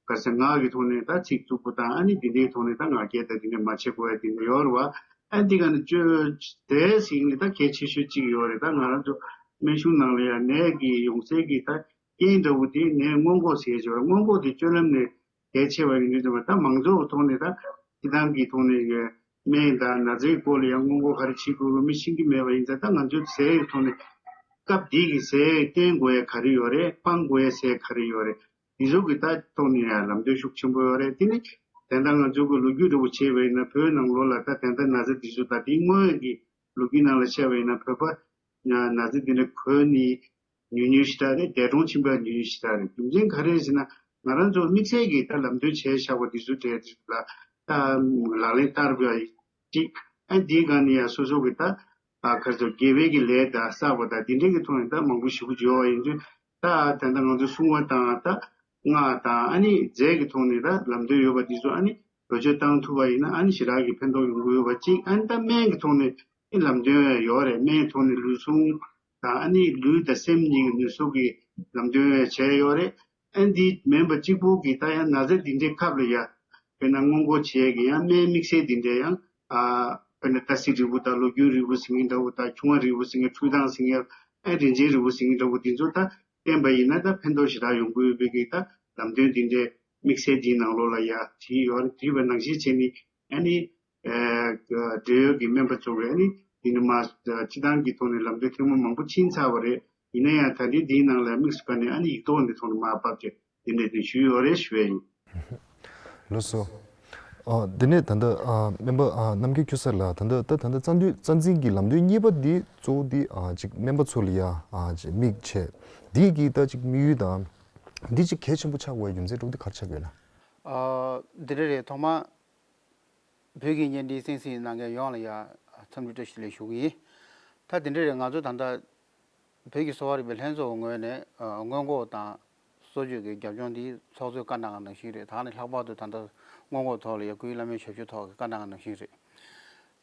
ག་ཟེར། ངག་གི་ཐོག་ནས་ད་ཚིག་རྩུབ་པོ་དང་ཨ་ནི་འདི་འདྲའི་ཐོག་ནས་ད་ངག་འཁྱལ་དང་འདི་འདྲ་མ་བྱེད་དགོས་ཡ་འདི་འདྲ་ཡོད་རེད་བ། ཨ་འདི་ག་ནས་བཅོས་དེ་ཟིན་ནས་ད་གལ་ཆེ་ཤོས་གཅིག་ཡོད་རེད། ད་ང་རང་ཚོ་སྨན་གཞུང་ནང་ལ་ཡ་ནད་ཀྱི་ཡོང་སའི་གི་ད་རྐྱེན་འདྲ་བོ་དེ་ནད་སྔོན་འགོག་ཟེར་གྱི་ཡོད་རེད། སྔོན་འགོག་དེ་སྤྱོད་ལམ་ནས་གལ་ཆེ་བ་ཡིན་དུས་ཙམ་པ་ད་མང་ཚོགས་ཀྱི་ཐོག་ནས་ད་སྤྱི་བཏང་གི་ཐོག་ནས་ཡ་སྨན་དང་ན་ཚའི་སྐོར་ལ་ཡང་སྔོན་འགོག་ག་རེ་བྱེད་དགོས་མིན་ཤེས་ཀྱི་མེད་པ་ཡིན་ཙང་། ད་ང་ཚོའི་ཟས་ཀྱི་ཐོག་ནས་སྐབས་འདི་གི་ཟས་བསྟེན་དགོས་ཡ་ག་རེ་ཡོད་རེད། སྤང་དགོས་ཡ་ཟས་ག་རེ་ཡོད་རེད། འདི་ཚོ་གི་ད་ཐོག་ནས་ཡང་ལམ་སྟོན་ཤུགས་ཆེན་པོ་ཡོད་རེད། དེ་ནི་དེ་འདྲ་ང་ཚོ་གི་ལོ་རྒྱུས་འདྲ་བོ་བྱས་པ་ཡིན་ན་བོད་ནང་ལོགས་ལ་ད་དེ་འདྲ་ན་ཚ་འདི་ཚོ་ད་དེ་སྔོན་གྱི་ལོ་རྒྱུས་ནང་ལ་བཤད་པ་ཡིན་ན་བོད་པ་ན་ཚ་འདི་འདྲ་གོ་ནི་ཉུང་ཉུང་ཞིག་ད་རེད། འདས་གྲོངས་ཕྱིན་པ་ཉུང་ཉུང་ཞིག་ད་རེད། རྒྱུ་མཚན་ག་རེ་རེད་ཟེར་ན་ང་རང་ཚོ་དམིགས་བསལ་གྱི་ད་ལམ་སྟོན་བྱས་བཞག་པ་འདི་ཚོ་གྲས་ལ་ད་ལག་ལེན་བསྟར་བ་གཅིག་ཨ་འདིའི་སྒང་ནས་ཡང་སོ་སོ་གི་ད་ཨ་ཁ་ཚོ་དགེ་བའི་གི་ལས་དང་བསགས་པ་དང་འདི་འདྲའི་གི་ཐོག་ནས་ད་མང་པོ་ཞེ་པོ་འབྱོར་བ་ཡིན་དུས། ད་ད་ལྟ་ང་ཚོ་སྲུང་བ་དང་ད་སྔགས་དང་ཨ་ནི་རྫས་ཀྱི་ཐོག་ནས་ད་ལམ་སྟོན་ཡོད་པ་འདི་ཚོ་ཨ་ནི་བེད་སྤྱོད་བཏང་ཐུབ་པ་ཡིན་ན་ཨ་ནི་ཞེ་དྲག་གི་ཕན་ཐོགས་ཡོང་གི་ཡོད་པ་གཅིག་ཨ་ནི་ད་སྨན་གྱི་ཐོག་ནས་ཨ་ལམ་སྟོན་ཡོད་རེད། སྨན་གྱི་ཐོག་ནས་ལུས་ཟུངས་དང་ཨ་ནི་ལུས་དང་སེམས་གཉིས་ཀྱི་ནུས་གསོ་གི་ལམ་སྟོན་བྱས་ཡོད་རེད། ཨ་འདི་མིན་པ་གཅིག་པོ་གི་ད་ཡང་ན་ཚ་འདི་འདྲའི་སྐབས་ལ་ཡ། དཔེར་ན་སྔོན་འགོག་བྱེད་ཡས་ཀྱི་ཡང་སྨན་དམིགས་བསལ་འདི་འདྲའི་ཡང་། ཨ་དཔེར་ན་ཏ་སྲི་རིལ་བུ་དང་ལོ་རྒྱུས་རིལ་བུ་ཟེར་མཁན་འདྲ་བོ་དང་ཁྱུང་བ་རིལ་བུ་ཟེར་མཁན། འཕྲུལ་ཐང་ཟེར་མཁན། ཨ་རིན་ཆེན་རིལ་བུ་ཟེར་མཁན་འདྲ་བོ་འདི་ཚོ་ད་བསྟེན་པ་ཡིན་ན་ད་ཕན་ཐོགས་ཞེ་དྲག་ཡོང་གི་ཡོད་པའི་གི་ད་ལམ་སྟོན་འདི་འདྲའི་དམིགས་བསལ་འདིའི་ནང་ལོགས་ལ་ཡ་བྲིས་ཡོད་རེད། བྲིས་པ་ནང་བཞིན་བྱས་ནས་ཨ་ནི། ཨ་འབྲེལ་ཡོད་ཀྱི་སྨན་པ་ཚོ་གིས་ཨ་ནི་འདི་ནི་མ་སྤྱི་བཏང་གི་ཐོག་ནས་ལམ་སྟོན་ཐེངས་མ་མང་པོ་ཕྱིན་ཚར་བ་རེད། ཡིན་ན་ཡང་ད་ལྟའི་འདིའི་ནང་ལ་དམིགས་སུ་བཀར་ནས་ཨ་ནི་ཡིག་ཐོག་འདི་ཐོག་ནས་མར་ཕབ་བྱས་འདི་འདྲ་དེ་ཞུས་ཡོད་རེད་ཞུ་ཡས་ཡིན། ལགས་སོ། ཨ་དེ་ནས་ད་ལྟ་ཨ་སྨན་པ་ཨ་རྣམ་རྒྱལ་ཁྱུ་གསར་ལགས། ད་ལྟ་ད་ད་ལྟ་རྩ་འཛིན་རྩ་འཛིན་གྱི་ལམ་སྟོན་གཉིས་པ་འདི་གཙོ་བོ་འདི་ཨ་ཅིག་སྨན་པ་ཚོ་ལ་ཡ་ཨ་ཅིག་དམིགས་བྱས་འདི་གི་ད་ཅིག་དམིགས་ཡུལ་དང་འདི་ཅིག་གལ་ཆེན་པོ་ཆགས་པའི་རྒྱུ་མཚན་འདྲ་བོ་འདི་ག་རེ་ཆགས་ཀྱི་ཡོད་ན། ཨ་འདི་འདྲ་རེད། ཐོག་མ་བོད་ཀྱི་བརྙན་འཕྲིན་གསན་གཟིགས་གནང་མཁན་ཡོངས་ལ་ཡ་འཚམས་འདྲི་བཀྲ་ཤིས་བདེ་ལེགས་ཞུ་གི་ཡིན། ད་འདི་འདྲ་རེད། ང་ཚོ་ད་ལྟ་བོད་ཀྱི་གསོ་བ་རིག་པའི་ལྷན་ཚོགས་ངོས་ནས་ཨ་སྔོན་འགོག་དང་གསོ་བཅོས་ཀྱི་རྒྱབ་ལྗོངས་འདི་ཚོགས་གཙོས་བཀའ་གནང་བ་ནང་བཞིན་རེད། ད་ནི་ལྷག་པར་དུ་ད་ལྟ་སྔོན་འགོག་ཐོག་ལ་ཡ་སྐུའི་བླ་མའི་ཞབས་ཞུ་ཐོག་གི་བཀའ་གནང་བ་ནང་བཞིན་རེད།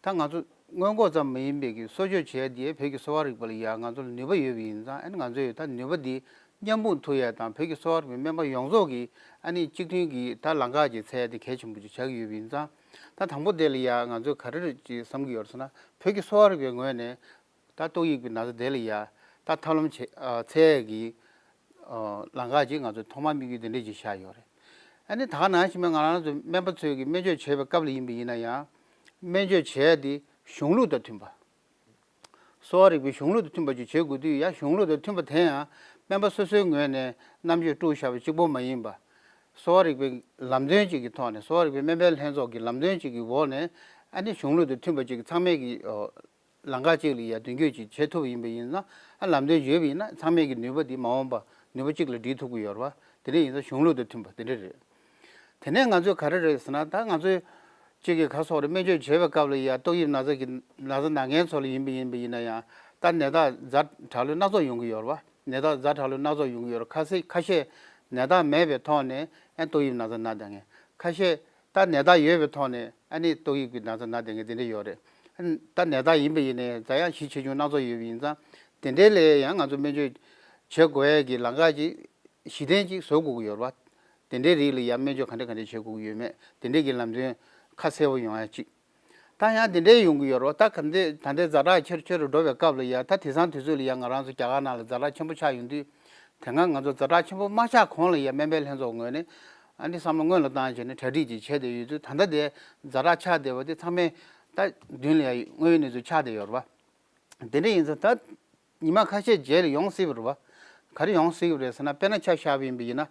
ད་ང་ཚོ་སྔོན་འགོག་ཙམ་མ་ཡིན་པའི་གི་གསོ་བཅོས་བྱས་དེ་བོད་ཀྱི་གསོ་བ་རིག་པ་ལ་ཡ་ང་ཚོ་ལ་ནུས་པ་ཡོད་པ་ཡིན་ཙང་། ཨ་ནི་ང་ཚོས་ད་ནུས་པ་འདི་མཉམ་སྤུངས་ཐུབ་ཡ་དང་། བོད་ཀྱི་གསོ་བ་རིག་པའི་སྨན་པ་ཡོངས་རྫོགས་ཀྱི་ཨ་ནི་གཅིག་མཐུན་གྱི་ད་ལམ་ཁ་ཅིག་འཚོལ་ཡ་དེ་གལ་ཆེན་པོ་ཅིག་ཆགས་ཀྱི་ཡོད་པ་ཡིན་ཙང་། ད་དང་པོ་དེ་ལ་ཡ་ང་ཚོས་ག་རེ་རེད་ཅེས་བསམ་གྱི་ཡོད་རེད་ཟེར་ན། བོད་ཀྱི་གསོ་བ་རིག་པའི་ངོས་ནས་ད་ཏོག་དབྱིབས་ཀྱི་ན་ཚ་དེ་ལ་ཡ་ད་ཐབས་ལམ་ཆེ་ཨ་འཚོལ་ཡས་ཀྱི་ཨ་ལམ་ཁ་ཅིག་ང་ཚོས་ཐོག་མར་དམིགས་ཡུལ་དེ་འདྲ་ཅིག་བཞག་ཡོད་རེད། ཨ་ནི་ད་ག་ནང་བཞིན་པའི་ང་རང་ཚོ་སྨན་པ་ཚོས་ཀྱི་སྨན་བཅོས་བྱེད་པའི་སྐབས་ལ་ཡིན་པ་ཡིན་ན་ཡང་། སྨན་བཅོས་བྱེད་ཡ་དེ་གཞུང་ལུགས་དང་མཐུན་པ། གསོ་བ་རིག་པའི་གཞུང་ལུགས་དང་མཐུན་པ་ཅིག་བྱེད་དགོས་དུས་ཡ། གཞུང་ལུགས་དང་མཐུན་པ་དེ་ཡང་སྨན་པ་སོ་སོའི་ངོས་ནས་རྣམ་དཔྱོད་དཀྲུགས་བཞག་པ་གཅིག་པོ་མ་ཡིན་པ། གསོ་བ་རིག་པའི་ལམ་སྟོན་ཅིག་གི་ཐོག་ནས། གསོ་བ་རིག་པའི་སྨན་པའི་ལྷན་ཚོགས་ཀྱི་ལམ་སྟོན་ཅིག་གི་འོག་ནས། ཨ་ནི་གཞུང་ལུགས་དང་མཐུན་པ་ཅིག་གི་ཚང་མས་ཀྱི་ཨོ་ལམ་ཁ་གཅིག་ལ་ཡ་མདུན་སྐྱོད་ཅིག་བྱེད་ཐུབ་པ་ཡིན་པ་ཡིན་ན། ཨ་ལམ་སྟོན་ཡོད་པ་ཡིན་ན་ཚང་མས་ཀྱི་ནུས་པ་འདི་མ་འོངས་པ་ནུས་པ་གཅིག་ལ་སྒྲིལ་ཐུབ་ཀྱི་ཡོད་རེད་པ། དེ་འདྲ་ཡིན་ཙང་གཞུང་ལུགས་དང་མཐུན་པ་དེ་འདྲ་རེད། དེ་ནས་ང་ཚོས་ག་རེ་རེད་ཟེར་ན། ད་ང་ཚོས་གཅིག་གི་ག་སོགས་རེད། སྨན་བཅོས་བྱེད་པའི་སྐབས་ལ་ཡ་ཏོག་དབྱིབས་ན་ཚ་གི་ན་ཚ་ན་མཁན་ཚོ་ལ་ཡིན་པ་ཡིན་པ་ཡིན་ན་ཡང་། ད་ནད་རྟགས་ཛ་དྲག་ལོས་སྣ་ཚོགས་ཡོང་གི་ཡོད་རེད་པ། ནད་རྟགས་ཛ་དྲག་ལོས་སྣ་ཚོགས་ཡོང་གི་ཡོད་རེད། ཁ་ཤས་ཁ་ཤས་ནད་རྟགས་མེད་པའི་ཐོག་ནས་ཨ་ཏོག་དབྱིབས་ན་ཚ་ན་བསྡད་མཁན། ཁ་ཤས་ད་ནད་རྟགས་ཡོད་པའི་ཐོག་ནས་ཨ་ནི་ཏོག་དབྱིབས་ཀྱི་ན་ཚ་ན་བསྡད་མཁན་དེ་འདྲ་ཡོད་རེད། ཨ་ནི་ད་ནད་རྟགས་ཡིན་པ་ཡིན་ནའི་ཛ་དྲག་ཞི་ཆེ་ཆུང་སྣ་ཚོགས་ཡོད་པ་ཡིན་ཙང་། དེ་འདྲའི་ལ་ཡང་ང་ཚོ་སྨན་བཅོས་བྱེད་དགོས་ཡས་ཀྱི་ལམ་ཁ་ཅིག་གཞི་རྟེན་ཅིག་བཟོ་དགོས་ཀྱི་ཡོད་རེད་པ། དེ་འདྲའི་རིགས་ལ་ཡང་སྨན་བཅོས་ག་འདྲ་ག་འདྲ་བྱེད་དགོས་ཀྱི་ཡོད་མེད། དེ་འདྲའི་གི་ལམ་སྟོན་ཁ་གསལ་པོ་ཡོང་ཡ་ཅིག་ད་ཡང་དེ་འདྲའི་ཡོང་གི་ཡོད་རེད་པ། ད་ག་འདྲ་ད་ལྟའི་ཛ་དྲག་ཆེ་རུ་ཆེ་རུ་འགྲོ་བའི་སྐབས་ལ་ཡ། ད་དེང་སང་དུས་ཚོད་ལ་ཡ་ང་རང་ཚོ་རྒྱ་གར་ནང་ལ་ཛ་དྲག་ཆེན་པོ་ཆགས་ཡོང་དུས། དེ་སྔ་ང་ཚོ་ཛ་དྲག་ཆེན་པོ་མ་ཆགས་གོང་ལ་ཡ་སྨན་པའི་ལྷན་ཚོགས་ངོས་ནས་ཨ་ནི་བསམ་བློ་སྔོན་ལ་བཏང་བྱས་ནས་གྲ་སྒྲིག་ཅིག་བྱས་བསྡད་ཡོད་དུས། ད་ལྟ་དེ་ཛ་དྲག་ཆགས་བསྡད་པ་དེ་ཚང་མའི་ད་མདུན་ལ་ཡ་དངོས་ཡོད་གནས་ཚུལ་ཆགས་བསྡད་ཡོད་རེད་པ། དེ་འདྲ་ཡིན་ཙང་ད་ཉི་མ་ཁ་ཤས་རྗེས་ལ་ཡོང་སྲིད་པ་རེད་པ། ག་རེ་ཡོང་སྲིད་པ་རེད་ཟེར་ན། དཔེར་ན་ཆ་བཞག་པ་ཡིན་པ་ཡིན་ན།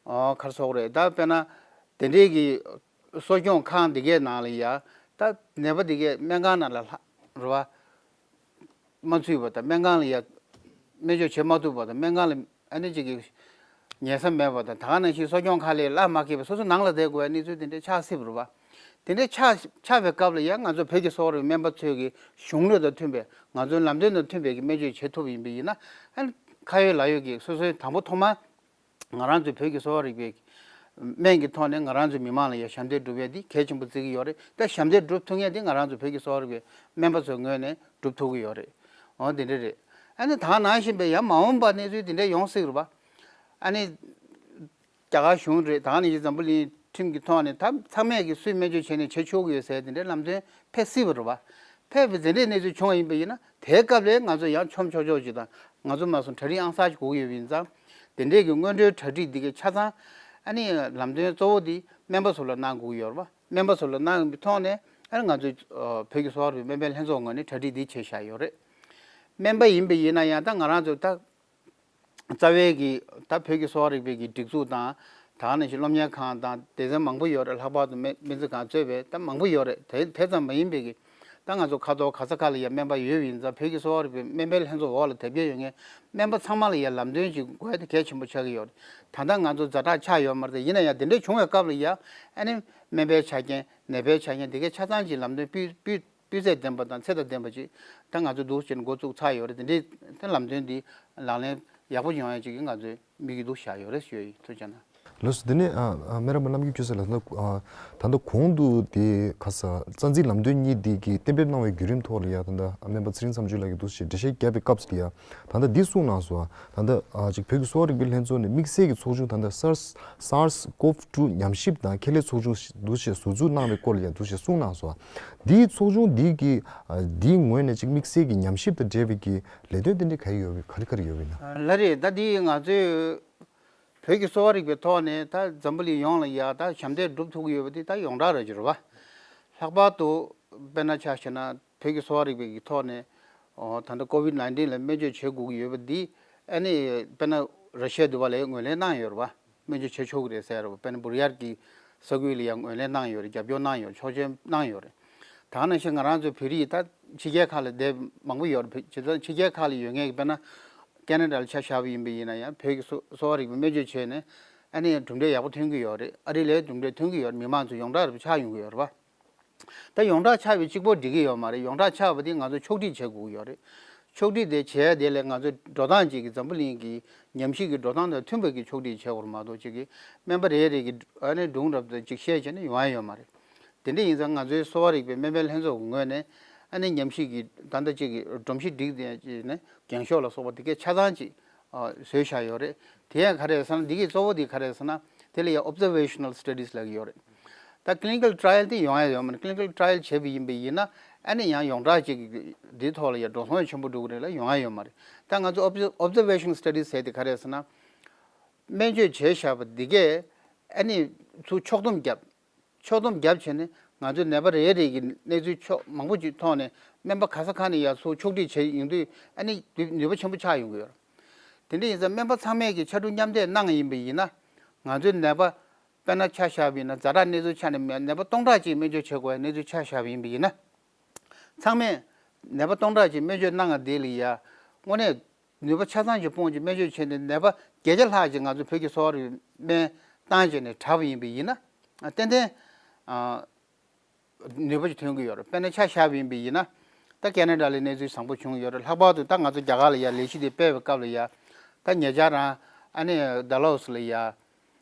ཨོ་ག་རེ་ཟེར་དགོས་རེད། ད་དཔེར་ན་དེ་འདྲའི་གི་གསོ་སྐྱོང་ཁང་འདི་གའི་ནང་ལ་ཡ། ད་ནད་པ་འདི་གའི་སྨན་ཁང་ནང་ལ་ལྷག་རེད་པ། མ་ཚུད་པ་དང་། སྨན་ཁང་ལ་ཡ་སྨན་བཅོས་བྱེད་མ་ཐུབ་པ་དང་། སྨན་ཁང་ལ་ཨ་ནི་གཅིག་གི་ཉལ་ས་མེད་པ་དང་། ད་ག་ནང་བཞིན་གསོ་སྐྱོང་ཁང་ལ་གླ་མ་འཁེལ་བའི་སོ་སོ་ནང་ལ་བསྡད་དགོས་པའི་གནས་ཚུལ་དེ་འདྲ་ཆགས་སྲིད་པ་རེད་པ། དེ་འདྲ་ཆགས་ཆགས་པའི་སྐབས་ལ་ཡང་ང་ཚོ་བོད་ཀྱི་གསོ་བ་རིག་སྨན་པ་ཚོས་ཀྱི་གཞུང་ལུགས་དང་མཐུན་པའི། ང་ཚོའི་ལམ་སྟོན་དང་མཐུན་པའི་གི་སྨན་བཅོས་བྱེད་ཐུབ་པ་ཡིན་པ་ཡིན་ན། ཨ་ནི་ཁ་ཡོད་ལག་ཡོད་ཀྱི་སོ་སོའི་དང་པོ་ཐོག་མར་ང་རང་ཚོའི་བོད་ཀྱི་གསོ་བ་རིག་པའི་ སྨན་གྱི་ཐོག་ནས་ང་རང་ཚོའི་མི་མང་ལ་ཡང་ཞབས་འདེགས་སྒྲུབ་ཡས་འདི་གལ་ཆེན་པོ་བརྩི་གི་ཡོད་རེད། ད་ཞབས་འདེགས་སྒྲུབ་ཐུབ་མཁན་འདི་ང་རང་ཚོ་བོད་ཀྱི་གསོ་བ་རིག་པའི་སྨན་པ་ཚོའི་ངོས་ནས་སྒྲུབ་ཐུབ་ཀྱི་ཡོད་རེད། འོ་དེ་འདྲ་རེད། ཨ་ནི་ད་ག་ནང་བཞིན་པའི་ཡང་མ་འོངས་པ་གནས་ཚུལ་དེ་འདྲ་ཡོང་སྲིད་རེད་པ། ཨ་ནི་རྒྱ་གར་གཞུང་རེད། ད་ག་ནང་བཞིན་འཛམ་བུ་གླིང་ཁྲིམས་ཀྱི་ཐོག་ནས་ད་ཚང་མས་ཀྱི་སུས་སྨན་བཅོས་བྱས་ནས་བྱེད་ཆོག་གི་ཡོད་ཟེར་དེ་འདྲའི་ལམ་སྟོན་ཕེབས་སྲིད་པ་རེད་པ། ཕེབས་པའི་དེ་འདྲའི་གནས་ཚུལ་བྱུང་བ་ཡིན་པ་ཡིན་ན་དེའི་སྐབས་ལ་ང་ཚོ་ཡང་ཆོམ་ཆོག་ཆོག་ཅིག་དང་ང་ཚོ་མ་སོང་གྲ་སྒྲིག་ཨང་གསར་ཞིག་དགོས་ཀྱི་ཡོད་པ་ཡིན་ཙང་། དེ་འདྲའི་གི་སྔོན་འགྲོའི་གྲ་སྒྲིག་འདི་གའི་ཆ་ཚང་ཨ་ནི་ལམ་སྟོན་གཙོ་བོ་འདི་སྨན་པ་ཚོ་ལ་གནང་དགོས་ཀྱི་ཡོད་རེད་པ། སྨན་པ་ཚོ་ལ་གནང་ཡོང་པའི་ཐོག་ནས་ཨ་ནི་ང་ཚོའི་ཨ་བོད་ཀྱི་གསོ་བ་རིག་པའི་སྨན་པའི་ལྷན་ཚོགས་ངོས་ནས་གྲ་སྒྲིག་འདི་བྱས་བཞག་ཡོད་རེད། སྨན་པ་ཡིན་པ་ཡིན་ན་ཡང་ད་ང་རང་ཚོ་ད་རྩ་བའི་གི་ད་བོད་ཀྱི་གསོ་བ་རིག་པའི་གི་སྒྲིག་འཛུགས་དང་ད་ག་ནང་བཞིན་སློབ་གཉེར་ཁང་དང་སྡེ་ཚན་མང་པོ་ཡོད་རེད། ལྷག་པར་དུ་སྨན་སྨན་རྩིས་ཁང་གཙོས་པའི་ད་མང་པོ་ཡོད་རེད། དེ་དེ་ཙམ་མ་ཡིན་པའི་གི་ད་ང་ཚོ་ཁ་ཐོར་ག་ས་ག་ལ་ཡང་སྨན་པ་ཡོད་པ་ཡིན་ཙང་བོད་ཀྱི་གསོ་བ་རིག་པའི་སྨན་པའི་ལྷན་ཚོགས་འོག་ལ་དེབ་སྐྱེལ་ཡོད་མཁན་སྨན་པ་ཚང་མ་ལ་ཡང་ལམ་སྟོན་ཅིག་དགོས་ཡ་དེ་གལ་ཆེན་པོ་ཆགས་ཀྱི་ཡོད་རེད། ད་ལྟ་ང་ཚོ་ཛ་དྲག་ཆགས་ཡོད་མ་རེད། ཡིན་ན་ཡང་དེ་འདྲའི་བྱུང་བའི་སྐབས་ལ་ཡང་ཨ་ནི་སྨན་པའི་ཆ་རྐྱེན་ནད་པའི་ཆ་རྐྱེན་དེ་གའི་ཆ་ཚང་ཅིག་ལམ་སྟོན་སྤུས་སྤུས་སྤུས་ཚད་ལྡན་པ་དང་ཚད་དང་ལྡན་པ་ཅིག་ད་ང་ཚོ་འདུག་ཅེས་འགོ་བཙུགས་ཚར་ཡོད་རེད། དེ་འདྲའི་དེ་ལམ་སྟོན་འདི་ལག་ལེན་ཡག་པོ་ཡོང་ཡ་ཅིག་གི་ང་ཚོའི་དམིགས་ཡུལ་འདུག་བཞག་ཡོད་རེད་ཞུ་ཡ་ཡིན། ཐུགས་རྗེ་གནང་། ལགས་སོ། དེ་ནས་ཨ་ཨ་སྨན་རམས་པ་རྣམ་རྒྱལ་སྐྱབས་ལགས། ད་ལྟ་ཨ་ད་ལྟ་གོང་དུ་དེ་ཁ་ས་རྩ་འཛིན་ལམ་སྟོན་གཉིས་དེ་གི་གཏན་འབེབས་གནང་བའི་བརྒྱུད་རིམ་ཐོག་ལ་ཡ་ད་ལྟ་ཨ་སྨན་པ་ཚེ་རིང་མཚམས་གཅོད་ལགས་ཀྱིས་འདུག་ཅེས་འགྲེལ་བཤད་བརྒྱབ་པའི་སྐབས་སུ་ཡ་ད་ལྟ་འདི་གསུངས་གནང་སོང་། ད་ལྟ་ཨ་ཅིག་བོད་ཀྱི་གསོ་བ་རིག་པའི་ལྷན་ཚོགས་ནས་དམིགས་བསལ་གྱི་ཚོགས་ཆུང་ད་ལྟ་SARS SARS-CoV two ཉམས་ཞིབ་དང་ཁྱད་ལས་ཚོགས་ཆུང་ཞིག་འདུག་ཅེས་ཟུར་འཛུགས་གནང་བའི་སྐོར་ལ་ཡང་འདུག་ཅེས་གསུངས་གནང་སོང་། འདིའི་ཚོགས་ཆུང་འདི་གི་ཨ་འདིའི་ངོས་ནས་ཅིག་དམིགས་བསལ་གྱི་ཉམས་ཞིབ་དང་འབྲེལ་བའི་གི་ལས་དོན་དེ་འདྲ་ག་རེ་ཡོད་པའི་ག་རེ་ག་རེ་ཡོད་པའི་ན། ལགས་རེད། ད་འདི་ང་ཚོས་བོད་ཀྱི་གསོ་བ་རིག་པའི་ཐོག་ནས་ད་འཛམ་བུ་གླིང་ཡོངས་ལ་ཡ་ད་ཞབས་འདེགས་སྒྲུབ་ཐུབ་ཀྱི་ཡོད་པ་འདི་ད་ཡོངས་གྲགས་རེད་ཅེས་རེད་བ། ལྷག་པར་དུ་དཔེར་ན་ཆ་བཞག་ན་བོད་ཀྱི་གསོ་བ་རིག་པའི་གི་ཐོག་ནས་ཨོ་ད་ལྟ་ཀོ་ཝིད་ནའིན་ཊིན་ལ་སྨན་བཅོས་བྱེད་དགོས་ཀྱི་ཡོད་པ་འདི་ཨ་ནི་དཔེར་ན་ར་ཤི་ཡ་འདི་པ་ལ་ངོས་ལེན་གནང་ཡོད་རེད་བ། སྨན་བཅོས་བྱེད་ཆོག་གི་རེད་ཟེར་རེད་བ། དཔེར་ན་བུར་ཡར་གྱི་ས་ཁུལ་ལ་ཡང་ངོས་ལེན་གནང་ཡོད་རེད། རྒྱབ་སྐྱོར་གནང་ཡོད་རེད། ཆོག་མཆན་གནང་ཡོད་རེད། ད་ག་ནང་བཞིན་ང་རང་ཚོའི་བོད་རིགས་ད་ཕྱི་རྒྱལ་ཁག་ལ་བསྡད་མང་པོ་ཡོད་རེད། བྱས་ཙང་ཕྱི་རྒྱལ་ཁག་ལ་ཡོད་མཁན་གྱི་དཔེར་ན་ཁེ་ན་ཌ་ལ་ཆ་བཞག་པ་ཡིན་པ་ཡིན་ན་ཡང་བོད་ཀྱི་གསོ་གསོ་བ་རིག་པའི་སྨན་བཅོས་བྱས་ནས་ཨ་ནི་གྲུབ་འབྲས་ཡག་པོ་ཐོན་གྱི་ཡོད་རེད། ཨ་རི་ལའི་གྲུབ་འབྲས་ཐོན་གྱི་ཡོད་རེད། མི་མང་ཚོ་ཡོངས་གྲགས་རེད་ཆགས་ཡོང་གི་ཡོད་རེད་བ། ད་ཡོངས་གྲགས་ཆགས་པའི་གཅིག་པོ་འགྲིག་གི་ཡོད་མ་རེད། ཡོངས་གྲགས་ཆགས་པ་དེ་ང་ཚོ་ཕྱོགས་སྒྲིག་བྱེད་དགོས་ཀྱི་ཡོད་རེད། ཕྱོགས་སྒྲིག་དེ་བྱས་དེ་ལས་ང་ཚོ་འགྲོ་སྟངས་ཅིག་གི་འཛམ་བུ་གླིང་གི་ཉམས་ཞིབ་ཀྱི་འགྲོ་སྟངས་དང་མཐུན་པ་གི་ཕྱོགས་སྒྲིག་བྱེད་དགོས་རེད་མ་གཏོགས་ཅིག་གི་སྨན་པ་རེ་རེ་གི་ཨ་ནི་སྒྲུང་རབ་ཏུ་ཅིག་བཤད་བྱས་ནས་ཡོང་ཡ་ཡོད་མ་རེད། དེ་འདྲ་ཡིན་ཙང་ང་ཚོའི་གསོ་བ་རིག་པའི་སྨན་པའི་ལྷན་ཚོགས་ཀྱི་ངོས་ནས་ཨ་ནི་ཉམས་ཞིབ་ཀྱི་ད་ལྟ་ཅིག་གི་སྒྲོམ་གཞི་སྒྲིག་བྱས་ནས་རྒྱང་ཤོག་ལ་སོགས་པ་དེ་གའི་ཆ་ཚང་ཅིག་བཟོས་བཞག་ཡོད་རེད། དེ་ཡང་ག་རེ་རེད་ཟེར་ན་འདི་གི་གཙོ་བོ་དེ་ག་རེ་རེད་ཟེར་ན་དེ་ལ་ཡང་observational studies་ལབ་ཀྱི་ཡོད་རེད། ད་clinical trial་དེ་ཡོང་ཡ་ཡོད་མ་རེད། clinical trial་བྱས་པ་ཡིན་པ་ཡིན་ན་ཨ་ནི་ཡང་ཡོངས་གྲགས་ཅིག་གི་འདིའི་ཐོག་ལ་ཡང་འགྲོ་སོང་ཆེན་པོ་འགྲོ་གི་རེད་ལ་ཡོང་ཡ་ཡོད་མ་རེད། ད་ང་ཚོ་observational studies་ཟེར་དེ་ག་རེ་རེད་ཟེར་ན་སྨན་བཅོས་བྱས་བཞག་པ་འདི་གས་ཨ་ནི་ཚུར་ཕྱོགས་བསྡོམས་བརྒྱབ། ཕྱོགས་བསྡོམས་བརྒྱབ་བྱས་ནས་ང་ཚོའི་ནད་པ་རེ་རེ་གི་གནས་ཚུལ་ཕྱོགས་མང་པོ་ཅིག་ཐོག་ནས་སྨན་པ་ག་ས་ག་ནས་ཡར་ཚུར་ཕྱོགས་སྒྲིག་བྱས་ཡོང་དུས་ཨ་ནི་ནུས་པ་ཆེན་པོ་ཆགས་ཡོང་གི་ཡོད་རེད། དེ་འདྲ་ཡིན་ཙང་སྨན་པ་ཚང་མས་ཀྱི་ཕྱར་གྲུ་མཉམ་འདེགས་གནང་ཡིན་པ་ཡིན་ན་ང་ཚོའི་ནད་པ་དཔེར་ན་ཆ་བཞག་པ་ཡིན་ན་ཛ་དྲག་གནས་ཚུལ་ཆགས་ནས་ནད་པ་སྟོང་ཕྲག་ཅིག་སྨན་བཅོས་བྱེད་དགོས་པའི་གནས་ཚུལ་ཆ་བཞག་པ་ཡིན་པ་ཡིན་ན་ཚང་མས་ནད་པ་སྟོང་ཕྲག་ཅིག་སྨན་བཅོས་གནང་བ་དེ་ལ་ཡ་དངོས་གནས། ནུས་པ་ཆ་ཚང་ཅིག་སྤུངས་ཀྱིས་སྨན་བཅོས་བྱས་ནས་ནད་པ་བརྒྱད་བརྒྱ་ལྷག་ཅིག་ང་ཚོ་བོད་ཀྱི་གསོ་བ་རིག་པའི་སྨན་བཏང་བྱས་ནས་དྲག་པ་ཡིན་པ་ཡིན་ན་ཏན་ཏན་ནུས་པ་ཅིག་ཐོན་གྱི་ཡོད་རེད། དཔེར་ན་ཆ་བཞག་པ་ཡིན་པ་ཡིན་ན་ད་ཁེ་ན་ཌ་ལ་གནས་ཚུལ་བཟང་པོ་བྱུང་ཡོད་རེད། ལྷག་པར་དུ་ད་ང་ཚོ་རྒྱ་གར་ལ་ཡ་ལས་གཞི་དེ་སྤེལ་བའི་སྐབས་ལ་ཡ་ད་ཉེ་ཆར་རང་ཨ་ནི་ཌལ་ཧོ་སི་ལ་ཡ།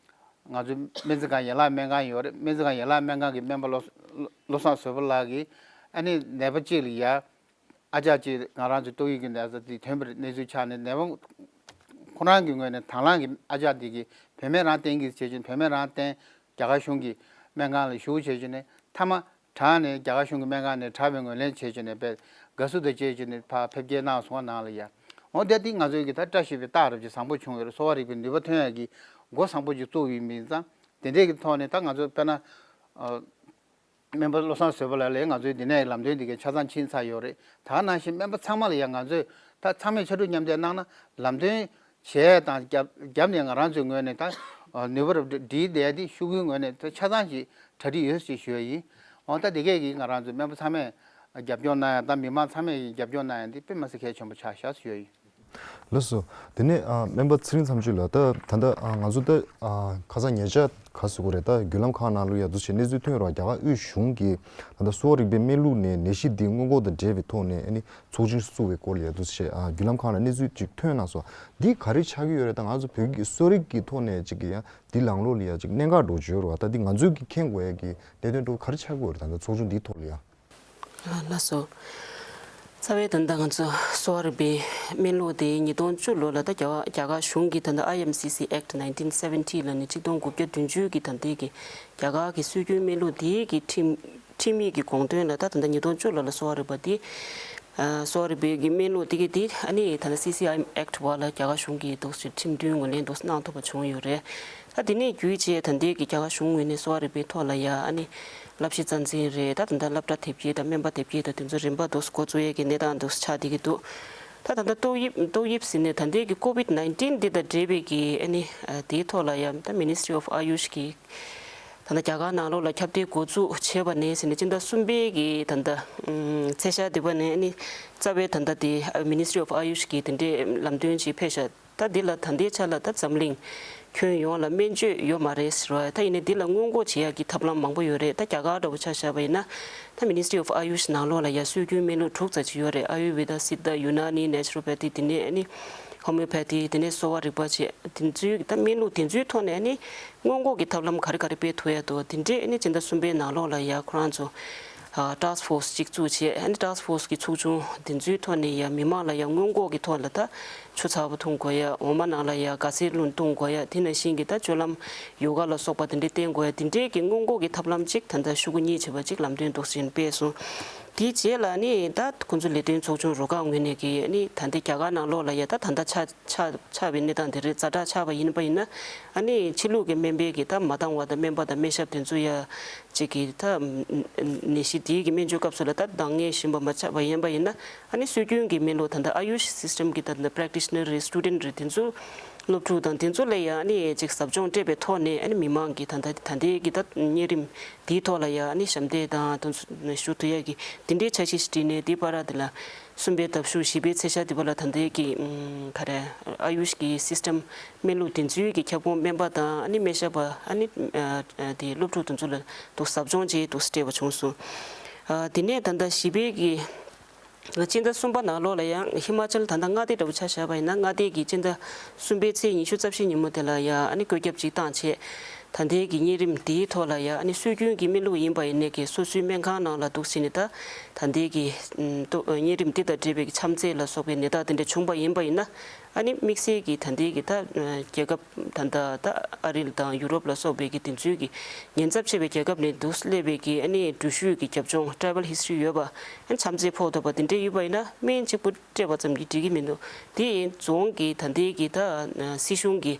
ང་ཚོའི་སྨན་རྩིས་ཁང་ཡན་ལག་སྨན་ཁང་ཡོད་རེད། སྨན་རྩིས་ཁང་ཡན་ལག་སྨན་ཁང་གི་སྨན་པ་བློ་བློ་བཟང་བཟོད་པ་ལགས་ཀྱིས་ཨ་ནི་ནད་པ་གཅིག་ལ་ཡ་ཨ་ཅག་གཅིག་ང་རང་ཚོའི་ཏོག་དབྱིབས་ཀྱི་ནད་ཚ་དེ་ཐོན་པའི་གནས་ཚུལ་ཆགས་ནས་ནད་པ་ཁོ་རང་གི་ངོས་ནས་དང་བླངས་ཀྱིས་ཨ་ཅག་དེ་གིས་བོད་སྨན་རང་བསྟེན་གྱིས་བྱེད་ཀྱིན་བོད་སྨན་རང་བསྟེན། རྒྱ་གར་གཞུང་གི་སྨན་ཁང་ལ་ཞུགས་བྱེད་ཀྱིན་ནས་མཐའ་མ་དྲག་ནས་རྒྱ་གར་གཞུང་གི་སྨན་ཁང་ནས་དྲག་པའི་ངོས་ལེན་བྱེད་ཀྱིན་ནས་དཔེ་དགའ་བསུ་དང་བཅས་ཀྱིན་ནས་ཕར་ཕེབས་སྐྱེལ་གནང་སོང་བ་ནང་ལ་ཡ། འོ་དེ་དེ་ང་ཚོའི་གི་ད་བཀྲ་ཤིས་པའི་རྟགས་རབ་ཅིག་བཟང་པོ་བྱུང་ཡོད་རེད། གསོ་བ་རིག་པའི་ནུས་པ་ཐོན་ཡག་གི་འགོ་བཟང་པོ་ཅིག་བཙུགས་ཡོད་མིན་ཙང་དེ་འདྲས་ཀྱི་ཐོག་ནས་ད་ང་ཚོ་དཔེར་ན་ཨ་སྨན་པ་བློ་བཟང་བཟོད་པ་ལགས་ལས་ང་ཚོའི་འདི་ནས་ལམ་སྟོན་འདི་གའི་ཆ་ཚང་ཕྱིན་ཚར་ཡོད་རེད། ད་ནང་བཞིན་སྨན་པ་ཚང་མ་ལ་ཡང་ང་ཚོས་ད་ཚང་མས་ཕྱར་གྲུ་མཉམ་འདེགས་གནང་ན་ལམ་སྟོན་བྱས་དང་རྒྱབ་རྒྱབ་ནས་ང་རང་ཚོའི་ངོས་ནས་ད་ནུས་པ་རབ་སྒྲིལ་བསྡད་དེ་ཤོག་གུའི་ངོས་ནས་ད་ཆ་ཚང་ཅིག་གྲ་སྒྲིག་ཡོད་ཅེས་ཞུ་ཡ་ཡིན། འོ་ད་དེ་གས་ཀྱིས་ང་རང་ཚོའི་སྨན་པ་ཚང་མས་རྒྱབ་སྐྱོར་གནང་ཡ་ད་མི་མང་ཚང་མས་རྒྱབ་སྐྱོར་གནང་ཡ་འདི་དཔེ་མ་སྲིད་གལ་ཆེན་པོ་ཆགས་བཞག་ཞུ་ཡ་ཡིན། ལགས་སོ། དེ་ནས་ཨ་སྨན་པ་ཚེ་རིང་མཚམས་གཅོད་ལགས། ད་ད་ལྟ་ཨ་ང་ཚོ་ད་ཨ་ཁ་སང་ཉེ་ཆར་ག་ཟེར་དགོས་རེད། ད་བརྒྱུད་ལམ་ཁག་ནང་ལོགས་ཡ་འདུག་བྱས་གནས་ཚུལ་ཐོན་ཡོད་རེད་བ། རྒྱ་གར་དབུས་གཞུང་གིས་ད་ལྟ་གསོ་བ་རིག་པའི་སྨན་ལུགས་ནས་ནད་གཞི་འདི་སྔོན་འགོག་དང་འབྲེལ་བའི་ཐོག་ནས་ཨ་ནི་ཚོགས་ཆུང་བཙུགས་པའི་སྐོར་ལ་ཡ་འདུག་བྱས་ཨ་བརྒྱུད་ལམ་ཁག་ནང་གནས་ཚུལ་ཅིག་ཐོན་གནང་སོང་། འདི་ག་རེ་ཆགས་ཀྱི་ཡོད་རེད། ད་ང་ཚོ་བོད་ཀྱི་གསོ་རིག་གི་ཐོག་ནས་ཅིག་གི་ཡ་འདི་ལངས་ལོགས་ལ་ཡ་ཅིག་གནད་འགག་འདྲ་བོ་ཅིག་ཡོད་རེད་བ། ད་འདི་ང་ཚོས་ཀྱི་མཁྱེན་དགོས་ཡ་གི་གནད་དོན་འདྲ་བོ་ག་རེ་ཆགས་ཀྱི་ཡོད་རེད། ད་ལྟ་ཚོགས་ཆུང་འདིའི་ཐོག་ལ་ཡ། ལགས་སོ། རྩ་བའི་ད་ལྟ་ང་ཚོ་གསོ་བ་རིག་པའི་སྨན་ལུགས་དེ་ཉིས་སྟོང་བཅུ་ལོ་ལ་ད་རྒྱ་གར་རྒྱ་གར་གཞུང་གིས་ད་ལྟ་I M C C Act nineteen seventy ལ་ནི་གཅིག་སྟོང་དགུ་བརྒྱ་བདུན་ཅུ་གི་ད་ལྟའི་གི་རྒྱ་གར་གི་སྲོལ་རྒྱུན་སྨན་ལུགས་དེའི་གི་ཁྲིམས་ཁྲིམས་ཡིག་གི་དགོངས་དོན་ལ་ད་ད་ལྟ་ཉིས་སྟོང་བཅུ་ལོ་ལ་གསོ་བ་རིག་པ་དེ་ཨ་གསོ་བ་རིག་པའི་གི་སྨན་ལུགས་དེ་གི་དེ་ཨ་ནི་ད་ལྟ་C C I Act འོག་ལ་རྒྱ་གར་གཞུང་གིས་འདུག་སེ་ཁྲིམས་མཐུན་ངོས་ལེན་འདུག་སེ་གནང་ཐུབ་པ་བྱུང་ཡོད་རེད། ད་དེ་ནས་བརྒྱུད་བྱས་ད་ལྟའི་གི་རྒྱ་གར་གཞུང་ངོས་ནས་གསོ་བ་རིག་པའི་ཐོག་ལ་ཡ་ཨ་ནི་བསླབ་གཞི་རྩ་འཛིན་རེད། ད་ད་ལྟ་སློབ་གྲྭ་དེབ་སྐྱེལ་དང་སྨན་པ་དེབ་སྐྱེལ་དང་དེ་ཚོ་རིམ་པ་འདུག་སེ་འགོ་བཙུགས་ཡས་ཀྱི་གནས་སྟངས་འདུག་སེ་ཆགས་བསྡད་ཀྱི་འདུག་ད་ད་ལྟ་ཏོག་དབྱིབས་ཏོག་དབྱིབས་ཟེར་ནས་ད་ལྟའི་གི་COVID nineteen འདི་དང་འབྲེལ་བའི་གི་ཨ་ནི་ཨ་དེའི་ཐོག་ལ་ཡ་ད་Ministry of Ayush གི་ད་ལྟ་རྒྱ་གར་ནང་ལོགས་ལ་ཁྱབ་གདལ་འགོ་འཛུགས་བྱས་པ་ནས་ཟེར་ནས་སྤྱི་ཟླ་གསུམ་པའི་གི་ད་ལྟ་ཚེས་ཤར་དེ་པ་ནས་ཨ་ནི་རྩ་བའི་ད་ལྟ་དེ་Ministry of Ayush གི་དེ་འདྲའི་ལམ་སྟོན་ཅིག་ཕེབས་ཤག་ད་འདི་ལ་ད་ལྟའི་ཆ་ལ་ད་འཛམ་གླིང་ཁྱོན་ཡོངས་ལ་སྨན་བཅོས་ཡོད་མ་རེད་ཟེར་བ། ད་ཡིན་ནའི་འདི་ལ་སྔོན་འགོག་བྱེད་ཡག་གི་ཐབས་ལམ་མང་པོ་ཡོད་རེད། ད་རྒྱ་གར་འདྲ་བོ་ཆ་བཞག་པ་ཡིན་ན་ད་Ministry of Ayush ནང་ལོགས་ལ་ཡ་སྲོལ་རྒྱུན་སྨན་ལུགས་དྲུག་ཙམ་ཅིག་ཡོད་རེད། Ayurveda, Siddha, Unani, Naturopathy དེ་ནས་ཨ་ནི་Homeopathy དེ་ནས་གསོ་བ་རིག་པ་བཅས་དེ་ཚོའི་ད་སྨན་ལུགས་དེ་ཚོའི་ཐོག་ནས་ཨ་ནི་སྔོན་འགོག་གི་ཐབས་ལམ་ག་རེ་ག་རེ་སྤེལ་ཐུབ་ཡ་འདུག་དེ་འདྲས་ཨ་ནི་སྤྱི་ཟླ་གསུམ་པའི་ནང་ལོགས་ལ་ཡ་ཁོ་རང་ཚོ་ཨ་task force གཅིག་བཙུགས་བྱས། ཨ་ནི་task force གི་ཚོགས་ཆུང་དེ་ཚོའི་ཐོག་ནས་ཡ་མི་མང་ལ་ཡ་སྔོན་འགོག་གི་ཐོག་ལ་ད་ཆུ་ཚ་པོ་འཐུང་དགོས་ཡ། འོ་མ་ནང་ལ་ཡ་སྒ་སེར་རླུང་བཏུང་དགོས་ཡ། དེ་ནང་བཞིན་གྱི་ད་སྤྱོད་ལམ་ཡོ་ག་ལ་སོགས་པ་དེ་འདྲས་བསྟེན་དགོས་ཡ། དེ་འདྲས་ཀྱི་སྔོན་འགོག་གི་ཐབས་ལམ་གཅིག་ད་ལྟ་ཤོག་གུ་གཉིས་བྱས་པ་གཅིག་ལམ་སྟོན་འདུག་སེ་སྤེལ་སོང་། དེའི་རྗེས་ལ་ནི་ད་ཁོང་ཚོ་ལས་དོན་ཚོགས་ཆུང་རུ་ཁག་ངོས་ནས་ཀྱི་ནི་ད་ལྟའི་རྒྱ་གར་ནང་ལོགས་ལ་ཡ་ད་ད་ལྟ་ཆ་ཆགས་ཆགས་པའི་གནས་སྟངས་དེ་རེད། ཛ་དྲག་ཆགས་པ་ཡིན་པ་ཡིན་ན་ཨ་ནི་ཕྱི་ལུགས་ཀྱི་སྨན་པའི་གི་ད་མ་འདང་བ་དང་སྨན་པ་དང་སྨན་ཞབས་དེ་ཚོ་ཡ་གཅིག་གི་ད་ནད་གཞི་དེའི་གི་སྨན་བཅོས་སྐབས་སུ་ལ་ད་འདང་ངེས་བཞིན་པ་མ་ཆགས་པ་ཡིན་པ་ཡིན་ན་ཨ་ནི་སྲོལ་རྒྱུན་གྱི་སྨན་ལུགས་ད་ལྟ་Ayush system གི་ད་ལྟ་practitioner རེད། student རེད། དེ་ཚོ་སློབ་ཕྲུག་དང་དེ་ཚོ་ལ་ཡ་ཨ་ནི་གཅིག་ཟབ་སྦྱོང་སྤྲད་པའི་ཐོག་ནས་ཨ་ནི་མི་མང་གི་ད་ལྟ་ད་ལྟའི་གི་ད་གཉན་རིམས་དེའི་ཐོག་ལ་ཡ་ཨ་ནི་ཞབས་འདེགས་དང་དེ་ཚོ་ཞུ་ཐུབ་ཡ་གི་དེ་འདྲའི་འཆར་གཞི་ཞིག་བསྒྲིགས་ནས་དེའི་བར་དེ་ལ། གསུམ་པའི་ཟླ་བཞུགས་བཞི་པའི་ཚེས་ཤར་དེ་བ་ལ་ད་ལྟའི་གི་ཨམ་ག་རེ་ཨ་ཡུཤ་གི་སིས་ཊམ་སྨན་ལུགས་དེ་ཚོའི་གི་ཁྱབ་ཁོངས་སྨན་པ་དང་ཨ་ནི་སྨན་ཞབས་པ་ཨ་ནི་ཨ་ཨ་དེ་སློབ་ཕྲུག་དེ་ཚོ་ལ་དུ་ཟབ་སྦྱོང་བྱས་དུ་སྤྲད་པ་བྱུང་སོང་། ཨ་དེ་ནས་ད་ལྟ་བཞི་པའི་གི་སྤྱི་ཟླ་གསུམ་པ་ནང་ལོགས་ལ་ཡང་ཧི་མ་ཅལ་ད་ལྟ་མངའ་སྡེ་འདྲ་བོ་ཆ་བཞག་པ་ཡིན་ན་མངའ་སྡེ་གི་སྤྱི་ཟླ་གསུམ་པའི་ཚེས་ཉི་ཤུ་རྩ་བཞི་ཉིན་མོ་དེ་ལ་ཡང་ཨ་ནི་བཀོད་ཁྱབ་ཅིག་བཏང་བྱས། ད་ལྟའི་གི་གཉན་རིམས་འདིའི་ཐོག་ལ་ཡང་ཨ་ནི་སྲོལ་རྒྱུན་གྱི་སྨན་ལུགས་ཡིན་པ་ཡིན་ནའི་གི་སོ་སོའི་སྨན་ཁང་ནང་ལ་འདུག་ཟེར་ནས་ད་ད་ལྟའི་གི་ཨམ་ཏོ་གཉན་རིམས་འདི་དང་འབྲེལ་བའི་གི་ཆམ་ཚད་ལ་སོགས་པའི་ནད་རྟགས་དེ་འདྲ་བྱུང་པ་ཡིན་པ་ཡིན་ན་ཨ་ནི་དམིགས་བསལ་གྱི་ད་ལྟའི་གི་ད་རྒྱལ་ཁབ་ད་ལྟ་ད་ཨ་རི་དང་ཡུ་རོབ་ལ་སོགས་པའི་གི་དེ་ཚོའི་གི་ཉེན་ཚབས་ཆེ་བའི་རྒྱལ་ཁབ་ནས་འདུག་སླེབས་པའི་གི་ཨ་ནི་འགྲུལ་བཞུད་ཀྱི་རྒྱབ་ལྗོངས་travel history ཡོད་པ་ཨ་ནི་ཆམ་ཚད་ཕོག་ཐུབ་པ་དེ་འདྲ་ཡོད་པ་ཡིན་ན་སྨན་གཅིག་པུ་སྤྲད་པ་ཙམ་གྱིས་འགྲིག་གི་མི་འདུག་དེ་ཡིན་རྫོང་གི་ད་ལྟའི་གི་ད་སྲིད་གཞུང་གི་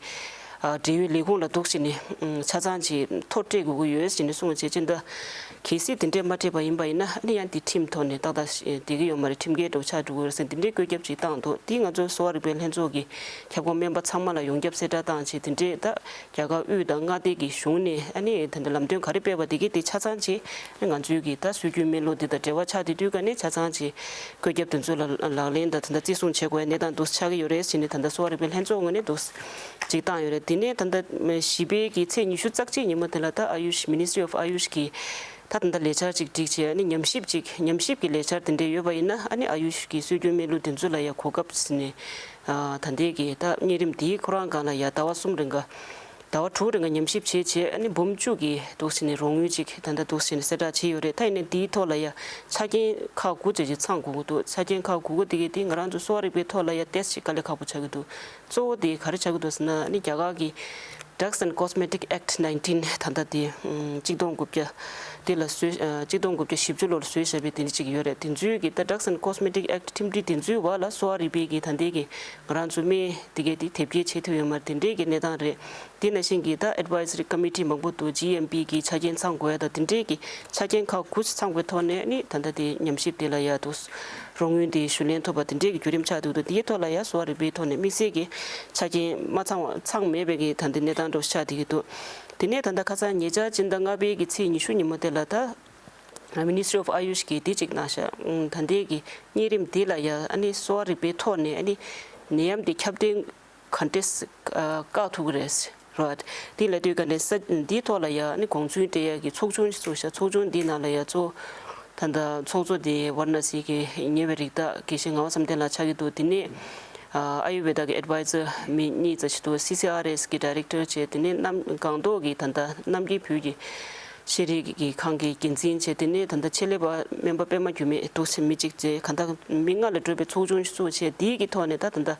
འབྲེལ་ཡོད་ལས་ཁུངས་ལ་འདུག་ཟེར་ནས་ཆ་ཚང་ཅིག་ཐོ་སྤྲད་དགོས་ཀྱི་ཡོད་ཟེར་ནས་གསུངས་བྱས་ཅི་འདྲ། གལ་སྲིད་དེ་འདྲས་མ་སྤྲད་པ་ཡིན་པ་ཡིན་ན་ཨ་ནི་ཡང་དེ་ཁྲིམས་ཐོག་ནས་ཏག་ཏག་བསྡད་ཀྱི་ཡོད་མ་རེད། ཁྲིམས་འགལ་འགྲོ་ཆགས་འགྲོ་གི་རེད་ཟེར་འདི་འདྲའི་བཀོད་ཁྱབ་ཅིག་བཏང་འདུག་དེ་ང་ཚོའི་གསོ་བ་རིག་པའི་ལྷན་ཚོགས་ཀྱི་ཁྱབ་ཁོངས་སྨན་པ་ཚང་མ་ལ་ཡོངས་ཁྱབ་གསལ་བསྒྲགས་བཏང་བྱས་དེ་འདྲས་ད། རྒྱ་གར་དབུས་དང་མངའ་སྡེ་གི་གཞུང་ནས་ཨ་ནི་ད་ལྟ་ལམ་སྟོན་ག་རེ་སྤེལ་བ་དེ་གའི་དེ་ཆ་ཚང་ཅིག་ང་ཚོའི་གི་ད་སྲོལ་རྒྱུན་སྨན་ལུགས་འདི་དང་འབྲེལ་བ་ཆགས་བསྡད་དུས་ཀ་ནས་ཆ་ཚང་ཅིག་བཀོད་ཁྱབ་དེ་ཚོ་ལ་ལག་ལེན་དང་ད་ལྟ་བརྩི་སྲུང་བྱེད་དགོས་པའི་གནས་སྟངས་འདུག་ཆགས་ཀྱི་ཡོད་རེད་ཟེར་ནས་ད་ལྟ་གསོ་བ་རིག་པའི་ལྷན་ཚོགས་ངོས་ནས་འདུག་ཅིག་བཏང་ཡོད་རེད། དེ་ནས་ད་ལྟ་བཞི་པའི་གི་ཚེས་ཉི་ཤུ་རྩ་གཅིག་ཉིན་མོ་དེ་ལ་ད་ཨ་ཡུཤ་Ministry of Ayush གི་ད་ད་ལྟ་ལས་འཆར་ཅིག་བསྒྲིགས་བྱས་ཨ་ནི་ཉམས་ཞིབ་ཅིག་ཉམས་ཞིབ་ཀྱི་ལས་འཆར་དེ་འདྲས་ཡོད་པ་ཡིན་ན་ཨ་ནི་ཨ་ཡུཤ་གི་སྲོལ་རྒྱུན་སྨན་ལུགས་དེ་ཚོ་ལ་ཡང་གོ་སྐབས་ཟེར་ནས་ད་ལྟའི་གི་ད་གཉན་རིམས་འདིའི་ཁོ་རང་སྒང་ལ་ཡང་ཟླ་བ་གསུམ་རིང་ག་ཟླ་བ་དྲུག་རིང་ག་ཉམས་ཞིབ་བྱས་བྱས་ཨ་ནི་འབུམ་བཅུ་གི་འདུག་ཟེར་ནས་རོགས་དངུལ་ཅིག་ད་ལྟ་འདུག་ཟེར་ནས་གསལ་བསྒྲགས་བྱས་ཡོད་རེད། ད་ཡིན་ནའི་འདིའི་ཐོག་ལ་ཡང་ཆ་རྐྱེན་ཁག་དགུ་ཙམ་ཅིག་ཚང་དགོས་ཀྱི་འདུག་ཆ་རྐྱེན་ཁག་དགུ་དགུ་དེ་གའི་དེ་ང་རང་ཚོ་གསོ་བ་རིག་པའི་ཐོག་ལ་ཡང་ཏོག་ཙམ་དཀའ་ལས་ཁག་པོ་ཆགས་ཀྱི་འདུག་གཙོ་བོ་དེ་ག་རེ་ཆགས་ཀྱི་འདུག་ཟེར་ན་ཨ་ནི་རྒྱ་གར་གྱི་Drugs and Cosmetic Act nineteen ད་ལྟ་དེ་གཅིག་སྟོང་དགུ་བརྒྱ་དེ་ལ་བཟོས་གཅིག་སྟོང་དགུ་བརྒྱ་བཞི་བཅུ་ལོར་བཟོས་བཞག་པའི་དེ་འདྲ་ཅིག་ཡོད་རེད། དེ་ཚོའི་གི་ད་Drugs and Cosmetic Act ཁྲིམས་སྒྲིག་དེ་ཚོའི་བར་ལ་གསོ་བ་རིག་པའི་གི་ད་ལྟའི་གི་ང་རང་ཚོ་སྨན་དེ་གའི་དེ་དེབ་སྐྱེལ་བྱེད་ཐུབ་ཡོད་མ་རེད། དེ་འདྲའི་གི་གནས་སྟངས་རེད། དེ་ནང་བཞིན་གྱི་ད་Advisory Committee མང་པོ་འདུག G M P གི་ཆ་རྐྱེན་ཚང་དགོས་ཡ་ད་དེ་འདྲའི་གི་ཆ་རྐྱེན་ཁག་དགུ་ཚང་བའི་ཐོག་ནས་ནི་ད་ལྟ་དེ་ཉམས་ཞིབ་དེ་ལ་ཡ་འདུག་རོགས་དངུལ་དེ་ཞུ་ལེན་ཐོབ་པ་དེ་འདྲའི་གི་བརྒྱུད་རིམ་ཆགས་འདུག་འདུག་དེའི་ཐོག་ལ་ཡ་གསོ་བ་རིག་པའི་ཐོག་ནས་དམིགས་བསལ་གྱི་ཆ་རྐྱེན་མ་ཚང་བ་ཚང་མེད་པའི་གི་ད་འདི་གནས་སྟངས་འདྲ་བོ་ཆགས་བསྡད་ཀྱི་འདུག་དེ་ནས་ད་ལྟ་ཁ་སང་ཉེ་ཆར་སྤྱི་ཟླ་ལྔ་པའི་གི་ཚེས་ཉི་ཤུ་ཉིན་མོ་དེ་ལ་ད་Ministry of Ayush གིས་དེ་གཅིག་གནང་ཤག་ད་ལྟའི་གི་གཉན་རིམས་འདི་ལ་ཡ་ཨ་ནི་གསོ་བ་རིག་པའི་ཐོག་ནས་ཨ་ནི་ ནད་ཡམས་དེ་ཁྱབ་གདལ་ག་འདྲས་བཀག་ཐུབ་ཀྱི་རེད། རེད། དེ་ལ་ལྟོས་ག་ནས་ས་འདིའི་ཐོག་ལ་ཡ་ནི་དགོངས་ཚུལ་སྤྲད་ཡ་གི་ཚོགས་ཆུང་ཞིག་བཙུགས་ཤག་ཚོགས་ཆུང་འདི་ནང་ལ་ཡ་གཙོ་ད་ལྟ་ཚོགས་གཙོ་དེ་ཝཱ་ར་ཎ་སི་གི་ཉེ་བའི་རིགས་བདག་དགེ་བཤེས་ངག་དབང་བསམ་གཏན་ལགས་ཆགས་ཀྱི་འདུག་དེ་ནས་ཨ་ཨ་ཡུར་ཝེ་ད་གི་ཨེཌ་ཝའི་ཛར་མི་གཉིས་ཙམ་ཞིག་འདུག་སི་སི་ཨར་ཨེས་གི་ཌའི་རེག་ཊར་བྱས། དེ་ནས་གནམ་སྒང་ཏོག་གི་ད་ལྟ་རྣམ་རྒྱལ་བོད་ཀྱི་ཤེས་རིག་གི་ཁང་གི་འགན་འཛིན་བྱས། དེ་ནས་ད་ལྟ་ཆེད་ལས་པ་སྨན་པ་པད་མ་འགྱུར་མེད་འདུག་སེ་མི་གཅིག་བྱས། གང་ལྟར་མི་ལྔ་ལས་གྲུབ་པའི་ཚོགས་ཆུང་ཞིག་བཙུགས་བྱས། དེའི་གི་ཐོག་ནས་ད་ད་ལྟ་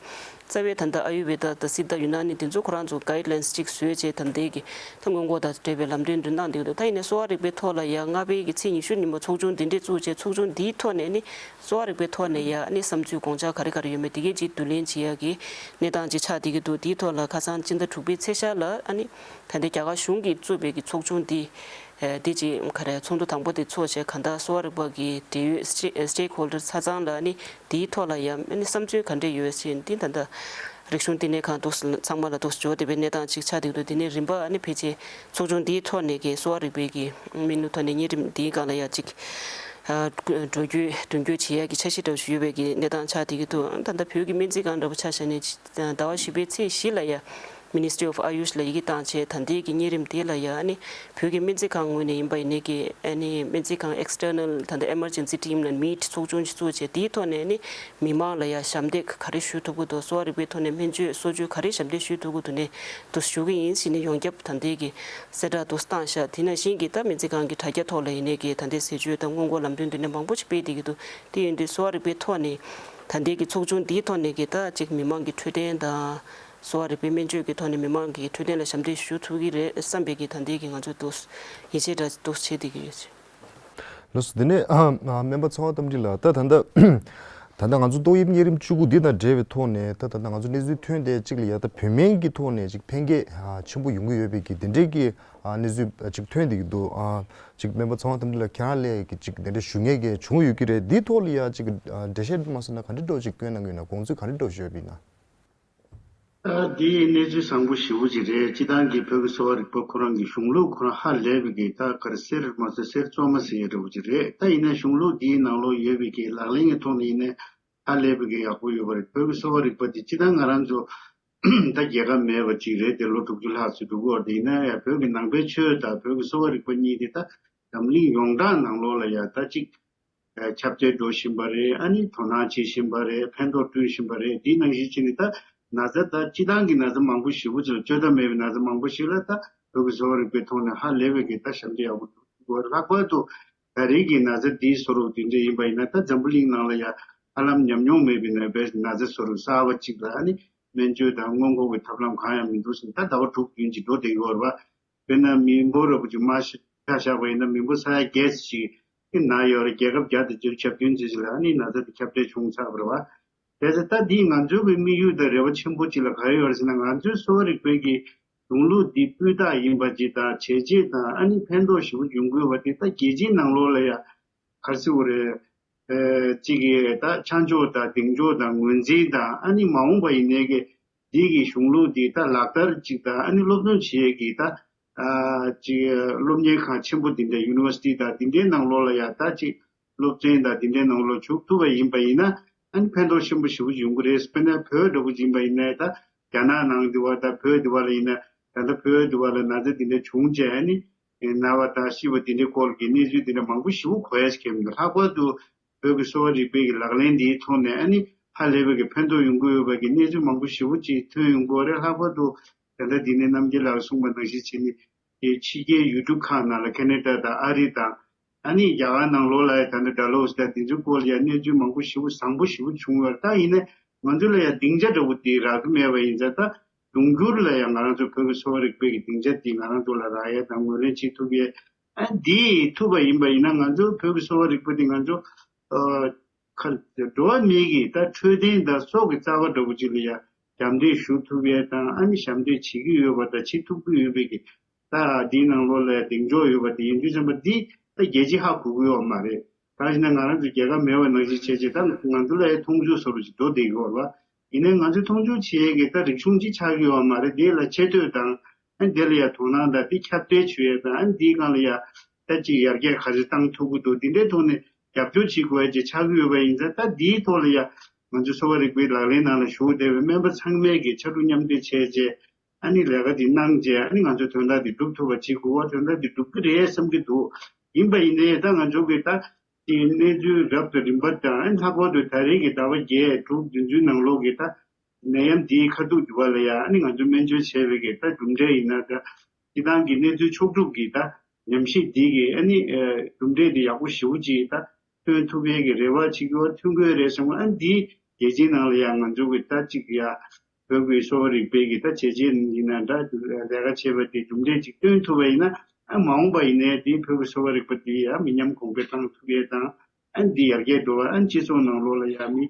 རྩ་བའི་ད་ལྟ་ཨ་ཡུར་ཝེ་ད་དང་སིདྡྷ་ཡུ་ན་ནི་དེ་ཚོ་ཁོ་རང་ཚོ་གའིཌ་ལའིན་སི་གཅིག་བཟོས་བྱས། ད་ལྟའི་གི་ད་སྔོན་འགོག་དང་འབྲེལ་བའི་ལམ་སྟོན་འདི་གནང་བསྡད་ཀྱི་འདུག་ད་ཡིན་ནའི་གསོ་བ་རིག་པའི་ཐོག་ལ་ཡ་ལྔ་པའི་གི་ཚེས་ཉི་ཤུ་ཉིན་མོ་ཚོགས་ཆུང་འདི་འདྲས་བཙུགས་བྱས། ཚོགས་ཆུང་འདིའི་ཐོག་ནས་ནི་གསོ་བ་རིག་པའི་ཐོག་ནས་ཡ་ནི་བསམ་ཚུལ་དགོངས་འཆར་ག་རེ་ག་རེ་ཡོད་མེད་དེ་གས་ཅིག་བསྡུ་ལེན་བྱེད་ཡ་གི་གནས་སྟངས་ཅིག་ཆགས་བསྡད་ཀྱི་འདུག་དེའི་ཐོག་ལ་ཁ་སང་སྤྱི་ཟླ་དྲུག་པའི་ཚེས་ཤར་ལ་ཨ་ནི་ད་ལྟའི་རྒྱ་གར་གཞུང་གིས་བཙུགས་པའི་གི་ཚོགས་ཆུང་འདི་ཨ་དེ་ཅིག་ག་རེ་ཚོགས་འདུ་དང་པོ་དེ་ཚོགས་བྱས། གང་ལྟར་གསོ་བ་རིག་པ་གི་འབྲེལ་ཡོད་སི་ཊེ་ཀི་ཧོལ་ཌར་ཆ་ཚང་ལ་ཨ་ནི་དེའི་ཐོག་ལ་ཡ་ཨ་ནི་བསམ་ཚུལ་ག་འདྲས་ཡོད་ཟེར་འདི་ད་ལྟ་རིག་གཞུང་བསྟི་གནས་ཁང་འདུག་སེ་ཚང་མ་ལ་འདུག་སེ་འབྱོར་བསྡད་པའི་གནས་སྟངས་ཅིག་ཆགས་བསྡད་འདུག་དེ་ནས་རིམ་པ་ཨ་ནི་ཕལ་ཆེར་ཚོགས་ཆུང་འདིའི་ཐོག་ནས་ཀྱི་གསོ་བ་རིག་པའི་གི་མི་ནུ་ཐོག་ནས་གཉན་རིམས་འདིའི་སྒང་ལ་ཡ་ཅིག་ཨ་འགྲོ་རྒྱུ་མདུན་སྐྱོད་བྱེད་ཡ་གི་འཆར་གཞི་འདྲ་བོ་ཞིག་ཡོད་པའི་གི་གནས་སྟངས་ཆགས་བསྡད་ཀྱི་འདུག་ད་ལྟ་བོད་ཀྱི་སྨན་རྩིས་ཁང་འདྲ་བོ་ཆ་བཞག་ནས་ཟླ་བ་བཞི་པའི་ཚེས་བཞི་ལ་ཡ་Ministry of Ayush ལ་ཡི་གེ་བཏང་བྱས། ད་ལྟའི་གི་གཉན་རིམས་དེ་ལ་ཡ་ཨ་ནི་བོད་ཀྱི་སྨན་རྩིས་ཁང་ངོས་ནས་ཡིན་པ་ཡིན་ནའི་གི་ཨ་ནི་སྨན་རྩིས་ཁང་ཨེག་སི་ཊར་ནལ་ད་ལྟ་ཨེ་མར་ཇེན་སི་ཊིམ་ལ་མིཊ་ཚོགས་ཆུང་ཞིག་བཙུགས་བྱས། དེའི་ཐོག་ནས་ཨ་ནི་མི་མང་ལ་ཡ་ཞབས་འདེགས་ག་རེ་ཞུ་ཐུབ་ཀྱི་འདུག་གསོ་བ་རིག་པའི་ཐོག་ནས་སྨན་བཅོས་གསོ་བཅོས་ག་རེ་ཞབས་འདེགས་ཞུ་ཐུབ་ཀྱི་འདུག་ནས་འདུག་ཞུ་གི་ཡིན་ཟེར་ནས་ཡོངས་ཁྱབ་ད་ལྟའི་གི་གསལ་བསྒྲགས་འདུག་བཏང་ཤག་དེ་ནང་བཞིན་གྱི་ད་སྨན་རྩིས་ཁང་གི་དྲ་རྒྱ་ཐོག་ལ་ཡིན་ནའི་གི་ད་ལྟའི་ཟས་སྤྱོད་དང་སྔོན་འགོག་ལམ་སྟོན་དེ་འདྲ་མང་པོ་ཞིག་སྤེལ་བསྡད་ཀྱི་འདུག་དེ་ཡིན་དུས་གསོ་བ་རིག་པའི་ཐོག་ནས་ད་ལྟའི་གི་ཚོགས་ཆུང་འདིའི་ཐོག་ནས་གི་ད་ཅིག་མི་མང་གི་འཕྲོད་བསྟེན་དང་གསོ་བ་རིག་པའི་སྨན་བཅོས་ཀྱི་ཐོག་ནས་མི་མང་གི་འཕྲོད་བསྟེན་ལ་ཞབས་འདེགས་ཞུ་ཐུབ་ཀྱི་རེད་བསམ་པའི་གི་ད་ལྟའི་གི་ང་ཚོ་འདུག་ཡིད་ཆེས་འདྲ་འདུག་བྱེད་བསྡད་ཀྱི་ཡོད། ལགས་སོ། དེ་ནས་ཨ་ཨ་སྨན་པ་ཚེ་དབང་རྟ་མགྲིན་ལགས། ད་ད་ལྟ་ད་ལྟ་ང་ཚོ་ཏོག་དབྱིབས་གཉན་རིམས་བཅུ་དགུ་འདི་དང་འབྲེལ་བའི་ཐོག་ནས་ད་ད་ལྟ་ང་ཚོ་གནས་ཚུལ་ཐོན་ཏེ་གཅིག་ལ་ཡ་ད་བོད་སྨན་གྱི་ཐོག་ནས་ཅིག་ཕན་སྐྱེད་ཨ་ཆེན་པོ་ཡོང་གི་ཡོད་པའི་གི་དེ་འདྲའི་གི་ཨ་གནས་ཚུལ་ཅིག་ཐོན་བསྡད་ཀྱི་འདུག་ཨ་ཅིག་སྨན་པ་ཚེ་དབང་རྟ་མགྲིན་ལགས་ཁྱེད་རང་ལས་ཀྱི་ཅིག་དེ་འདྲ་ཞུ་མཁན་གྱི་བྱུང་ཡོད་ཀྱི་རེད། འདིའི་ཐོག་ལ་ཡ་ཅིག་ཨ་འགྲེལ་བཤད་མ་སོང་ན་ག་འདྲ་འདྲ་ཅིག་སྐྱོན་གནང་གི་ཡོད་ན། དགོངས་ཚུལ་ག་འདྲ་འདྲ་ཞུ་ཡོད་པ་ཡིན་ན། ཨ་འདི་གནས་ཚུལ་བཟང་པོ་ཞེ་པོ་ཅིག་རེད། སྤྱི་བཏང་གི་བོད་ཀྱི་གསོ་བ་རིག་པ་ཁོ་རང་གི་གཞུང་ལུགས་ཁོ་རང་ཧ་ལས་པའི་གི་ད་ག་རེ་གསེར་མ་ཟེར་གསེར་བཙོ་མ་ཟེར་ཡ་འདྲ་པོ་ཅིག་རེད། ད་ཡིན་ན་གཞུང་ལུགས་འདིའི་ནང་ལོགས་ཡོད་པའི་གི་ལག་ལེན་གྱི་ཐོག་ནས་ཡིན་ན་ཧ་ལས་པའི་གི་ཡག་པོ་ཡོད་པ་རེད། བོད་ཀྱི་གསོ་བ་རིག་པ་འདི་སྤྱི་བཏང་ང་རང་ཚོ་ད་རྒྱལ་ཁ་མེད་པ་ཅིག་རེད་དེ། ལོ་དྲུག་ཅུ་ལྷག་ཙམ་འགྲོ་གི་ཡོད་རེད་དེ། ཡིན་ན་ཡང་བོད་ཀྱི་ནང་པའི་ཆོས་དང་བོད་ཀྱི་གསོ་བ་རིག་པ་གཉིས་དེ་ད་འཛམ་གླིང་ཡོངས་གྲགས་ནང་ལོགས་ལ་ཡ་ད་ཅིག་ཁྱབ་གདལ་འགྲོ་བཞིན་པ་རེད། ཨ་ནི་དོ་སྣང་བྱེད་བཞིན་པ་རེད། ཕན་ཐོགས་བསྐྲུན་བཞིན་པ་རེད། འདི་ནང་བཞིན་བྱས་ནས་ད་ན་ཚ་ད་སྤྱི་བཏང་གི་ན་ཚ་མང་པོ་ཞེ་པོ་ཅིག་ལ་བཅོས་ཐབས་མེད་པའི་ན་ཚ་མང་པོ་ཞིག་ལ་ད་བོད་ཀྱི་གསོ་བ་རིག་པའི་ཐོག་ནས་ཧ་ལས་པའི་གི་ད་ཞབས་འདེགས་ཡག་པོ་འགྲོ་གི་ཡོད་རེད། ལྷག་པར་དུ་ད་རེས་ཀྱི་ན་ཚ་འདིའི་བཟོ་རིག་དེ་འདྲ་ཡིན་པ་ཡིན་ན་ད་འཛམ་བུ་གླིང་ནང་ལ་ཡ་ཧ་ལམ་ཉམས་མྱོང་མེད་པའི་ནད་པའི་ན་ཚ་བཟོ་རིག་གསར་པ་ཅིག་ལ་ཨ་ནི་སྨན་བཅོས་དང་སྔོན་འགོག་གི་ཐབས་ལམ་གང་ཡང་མི་འདུག་ཟེར་ནས་ད་ཟླ་བ་དྲུག་བདུན་ཅིག་འགྲོ་བསྡད་ཀྱི་ཡོད་རེད་པ། དཔེར་ན་མི་འབོར་འདྲ་པོ་ཅིག་མར་ཆ་བཞག་པ་ཡིན་ན་མི་འབོར་ས་ཡ་བརྒྱད་ཅིག་གི་ན་ཡོད་རེད། རྒྱལ་ཁབ་བརྒྱ་དང་བརྒྱད་ཅུ་གྱ་བདུན་ཙམ་ཞིག་ལ་ཨ་ནི་ན་ཚ་དེ་ཁྱབ་གདལ་བྱུང་ཚར་བ་རེད་པ། དེ་ཚེ་ད་འདི་ང་ཚོའི་གི་དམིགས་ཡུལ་དང་རེ་བ་ཆེན་པོ་ཅིག་ལ་ག་རེ་ཡོད་རེད་ཟེར་ན། ང་ཚོའི་གསོ་བ་རིག་པའི་གི་གཞུང་ལུགས་འདི་སྤུས་དག་ཡིན་པ་ཅིག་དང་བྱས་རྗེས་དང་ཨ་ནི་ཕན་ཐོགས་ཞེ་པོ་འབྱུང་གི་ཡོད་པ་དེ་ད་རྒྱལ་སྤྱིའི་ནང་ལོགས་ལ་ཡ་ག་རེ་ཟེར་དགོས་རེད། ཨེ་གཅིག་གིས་ད་ཆ་འཇོག་དང་གདེང་འཇོག་དང་ངོས་འཛིན་དང་ཨ་ནི་མ་འོངས་པ་ཡིན་ནའི་གི་འདི་གི་གཞུང་ལུགས་འདི་ད་ལག་བསྟར་ཅིག་དང་ཨ་ནི་སློབ་སྟོན་བྱེད་ཡས་ཀྱི་ད་ཨ་ཅིག་སློབ་གཉེར་ཁང་ཆེན་པོ་འདི་འདྲ་ཡུ་ནི་ཝར་སི་ཊི་དང་འདི་འདྲའི་ནང་ལོགས་ལ་ཡ་ད་ཅིག་སློབ་ཚན་དང་འདི་འདྲའི་ནང་ལོགས་ཞུགས་ཐུབ་པ་ཡིན་པ་ཡིན་ན་ཨ་ནི་ཕན་ཐོགས་ཆེན་པོ་ཞེ་པོ་ཡོང་གི་རེད། དཔེར་ན་བོད་འདྲ་པོ་ཡིན་པ་ཡིན་ན་ད་རྒྱ་ནག་ནང་འདི་བ་དང་བོད་འདི་བ་ལ་ཡིན་ན་ད་ལྟ་བོད་འདི་བ་ལ་ན་ཚ་འདི་འདྲ་བྱུང་རྗེས་ཨ་ནི་ན་བ་དང་ཤི་བ་འདི་འདྲའི་སྐོར་གྱི་གནས་ཚུལ་འདི་འདྲ་མང་པོ་ཞེ་པོ་གོ་ཡ་ཞིག་ཡོད་མི་འདུག་ལྷག་པར་དུ་བོད་ཀྱི་གསོ་བ་རིག་པའི་གི་ལག་ལེན་འདིའི་ཐོག་ནས་ཨ་ནི་ཧ་ལས་པའི་གི་ཕན་ཐོགས་ཡོང་གི་ཡོད་པའི་གི་གནས་ཚུལ་མང་པོ་ཞེ་པོ་ཅིག་ཐོན་ཡོང་གི་ཡོད་རེད། ལྷག་པར་དུ་ད་ལྟ་འདི་ནས་རྣམ་རྒྱལ་ལགས་གསུངས་པ་ནང་བཞིན་བྱས་ནས་དེ་ཕྱི་རྒྱལ་ཡུལ་གྲུ་ཁག་ནང་ལ་ཁེ་ན་ཌ་དང་ཨ་རི་དང་ཨ་ནི་རྒྱ་གར་ནང་ལོགས་ལ་ཡང་ད་ལྟ་ཌལ་ཧོ་སི་དང་དེ་ཚོའི་སྐོར་ལ་ཡང་གནས་ཚུལ་མང་པོ་ཞེ་པོ་བཟང་པོ་ཞེ་པོ་བྱུང་ཡོད་རེད། ད་ཡིན་ནའི་ང་ཚོ་ལ་ཡང་སྡིངས་ཆ་འདྲ་པོ་དེ་རག་གི་མེད་པ་ཡིན་ཙང་ད་དུང་འགྱུར་ལ་ཡང་ང་རང་ཚོ་བོད་ཀྱི་གསོ་བ་རིག་པའི་གི་སྡིངས་ཆ་དེ་ང་རང་ཚོ་ལ་རག་ཡས་དང་ངོས་ལེན་བྱེད་ཐུབ་ཡས། ཨ་འདི་ཐུབ་པ་ཡིན་པ་ཡིན་ན་ང་ཚོ་བོད་ཀྱི་གསོ་བ་རིག་པ་འདི་ང་ཚོ་ཨ་ཁ་འགྲོ་བ་མིའི་གི་ད་འཕྲོད་བསྟེན་དང་སྲོག་གི་རྩ་བ་འདྲ་པོ་ཅིག་ལ་ཡ་རྒྱབ་འདེགས་ཞུ་ཐུབ་ཡས་དང་ཨ་ནི་ཞབས་འདེགས་བྱེད་ཀྱི་ཡོད་པ་དང་བྱེད་ཐུབ་ཀྱི་ཡོད་པའི་གི་ད་འདིའི་ནང་ལོགས་ལ་གདེང་འཇོག་ཡོད་པ་དེ་ཡིན་དུས་ཙམ་པ་འདི་ད་རྒྱལ་སྤྱི་ཧ་གོ་གི་ཡོད་མ་རེད། ད་ཡིན་ན་ང་རང་ཚོ་རྒྱལ་ཁ་མེད་པ་ནང་བཞིན་བྱས་རྗེས་ད་ང་ཚོ་ལ་ཡ་མཐོང་ཆུང་བཟོ་འདྲ་ཅིག་འགྲོ་བསྡད་ཀྱི་ཡོད་རེད་བ། ཡིན་ནའི་ང་ཚོས་མཐོང་ཆུང་བྱེད་ཡས་ཀྱི་ད་རིག་གཞུང་ཅིག་ཆགས་ཀྱི་ཡོད་མ་རེད། འདི་ལ་ཆེ་བསྟོད་དང་ཨ་འདི་ལ་ཡ་དོ་སྣང་དང་འདི་ཁྱབ་གདལ་བྱེད་ཡས་དང་ཨ་འདིའི་སྒང་ལ་ཡ་ད་ཅིག་ཡར་རྒྱས་ག་ཚོད་བཏང་ཐུབ་ཀྱི་འདུག་འདི་འདྲའི་ཐོག་ནས་རྒྱབ་སྐྱོར་བྱེད་དགོས་ཡས་ཅིག་ཆགས་ཀྱི་ཡོད་པ་ཡིན་ཙང་ད་འདིའི་ཐོག་ལ་ཡ་ ང་ཚོ་གསོ་བ་རིག་པའི་ལག་ལེན་ནང་ལ་ཞུགས་བསྡད་པའི་སྨན་པ་ཚང་མས་ཀྱི་ཕྱར་གྲུ་མཉམ་འདེགས་བྱས་རྗེས། ཨ་ནི་ལས་ཀ་འདི་གནང་རྗེས། ཨ་ནི་ང་ཚོས་དོན་དག་འདི་སྒྲུབ་ཐུབ་པ་བྱེད་དགོས་པ། དོན་དག་འདི་སྒྲུབ་ཀྱི་རེད་བསམ་གྱི་འདུག་ཡིན་པ་ཡིན་ནའི་ད་ང་ཚོ་གི་ད་དེའི་གནས་ཚུལ་རབ་དང་རིམ་པ་དང་། ཨ་ནི་ལྷག་པར་དུ་ད་རེས་ཀྱི་ཟླ་བ་བརྒྱད་དྲུག་བདུན་ཚོའི་ནང་ལོགས་ཀྱི་ད་ནད་ཡམས་འདིའི་ཁ་ཐུག་འདི་བ་ལ་ཡ། ཨ་ནི་ང་ཚོ་སྨན་བཅོས་བྱས་པའི་གི་ད་གྲུབ་འབྲས་ཡིན་ན་འདྲ། སྤྱི་བཏང་གི་གནས་ཚུལ་ཕྱོགས་སྒྲིག་གི་ད་ཉམས་ཞིབ་འདི་གི་ཨ་ནི་ཨ་གྲུབ་འབྲས་འདི་ཡག་པོ་ཞེ་པོ་ཅིག་ད་ཐོན་ཐུབ་པའི་གི་རེ་བ་བྱེད་ཀྱི་ཡོད། ཐོན་གྱི་ཡོད་རེད་བསམ་གི། ཨ་ནི་འདི་རྒྱལ་སྤྱིའི་ནང་ལ་ཡང་ང་ཚོ་གི་ད་ཅིག་ཡ་བོད་ཀྱི་གསོ་བ་རིག་པའི་གི་ད་བྱས་རྗེས་ཡིན་ན་འདྲ། ལས་ཀ་བྱས་པ་དེ་གྲུབ་འབྲས་ཅིག་སྟོན་ཐུབ་པ་ཡིན་ན། ཨ་མ་འོངས་པ་ཡིན་ནའི་དེ་བོད་ཀྱི་གསོ་བ་རིག་པ་དེ་ཡང་མི་ཉམས་གོང་འཕེལ་བཏང་ཐུབ་ཡས་དང་། ཨ་ནི་འདི་ཡར་རྒྱས་འགྲོ་བ། ཨ་ནི་སྤྱི་ཚོགས་ནང་ལོགས་ལ་ཡང་མི་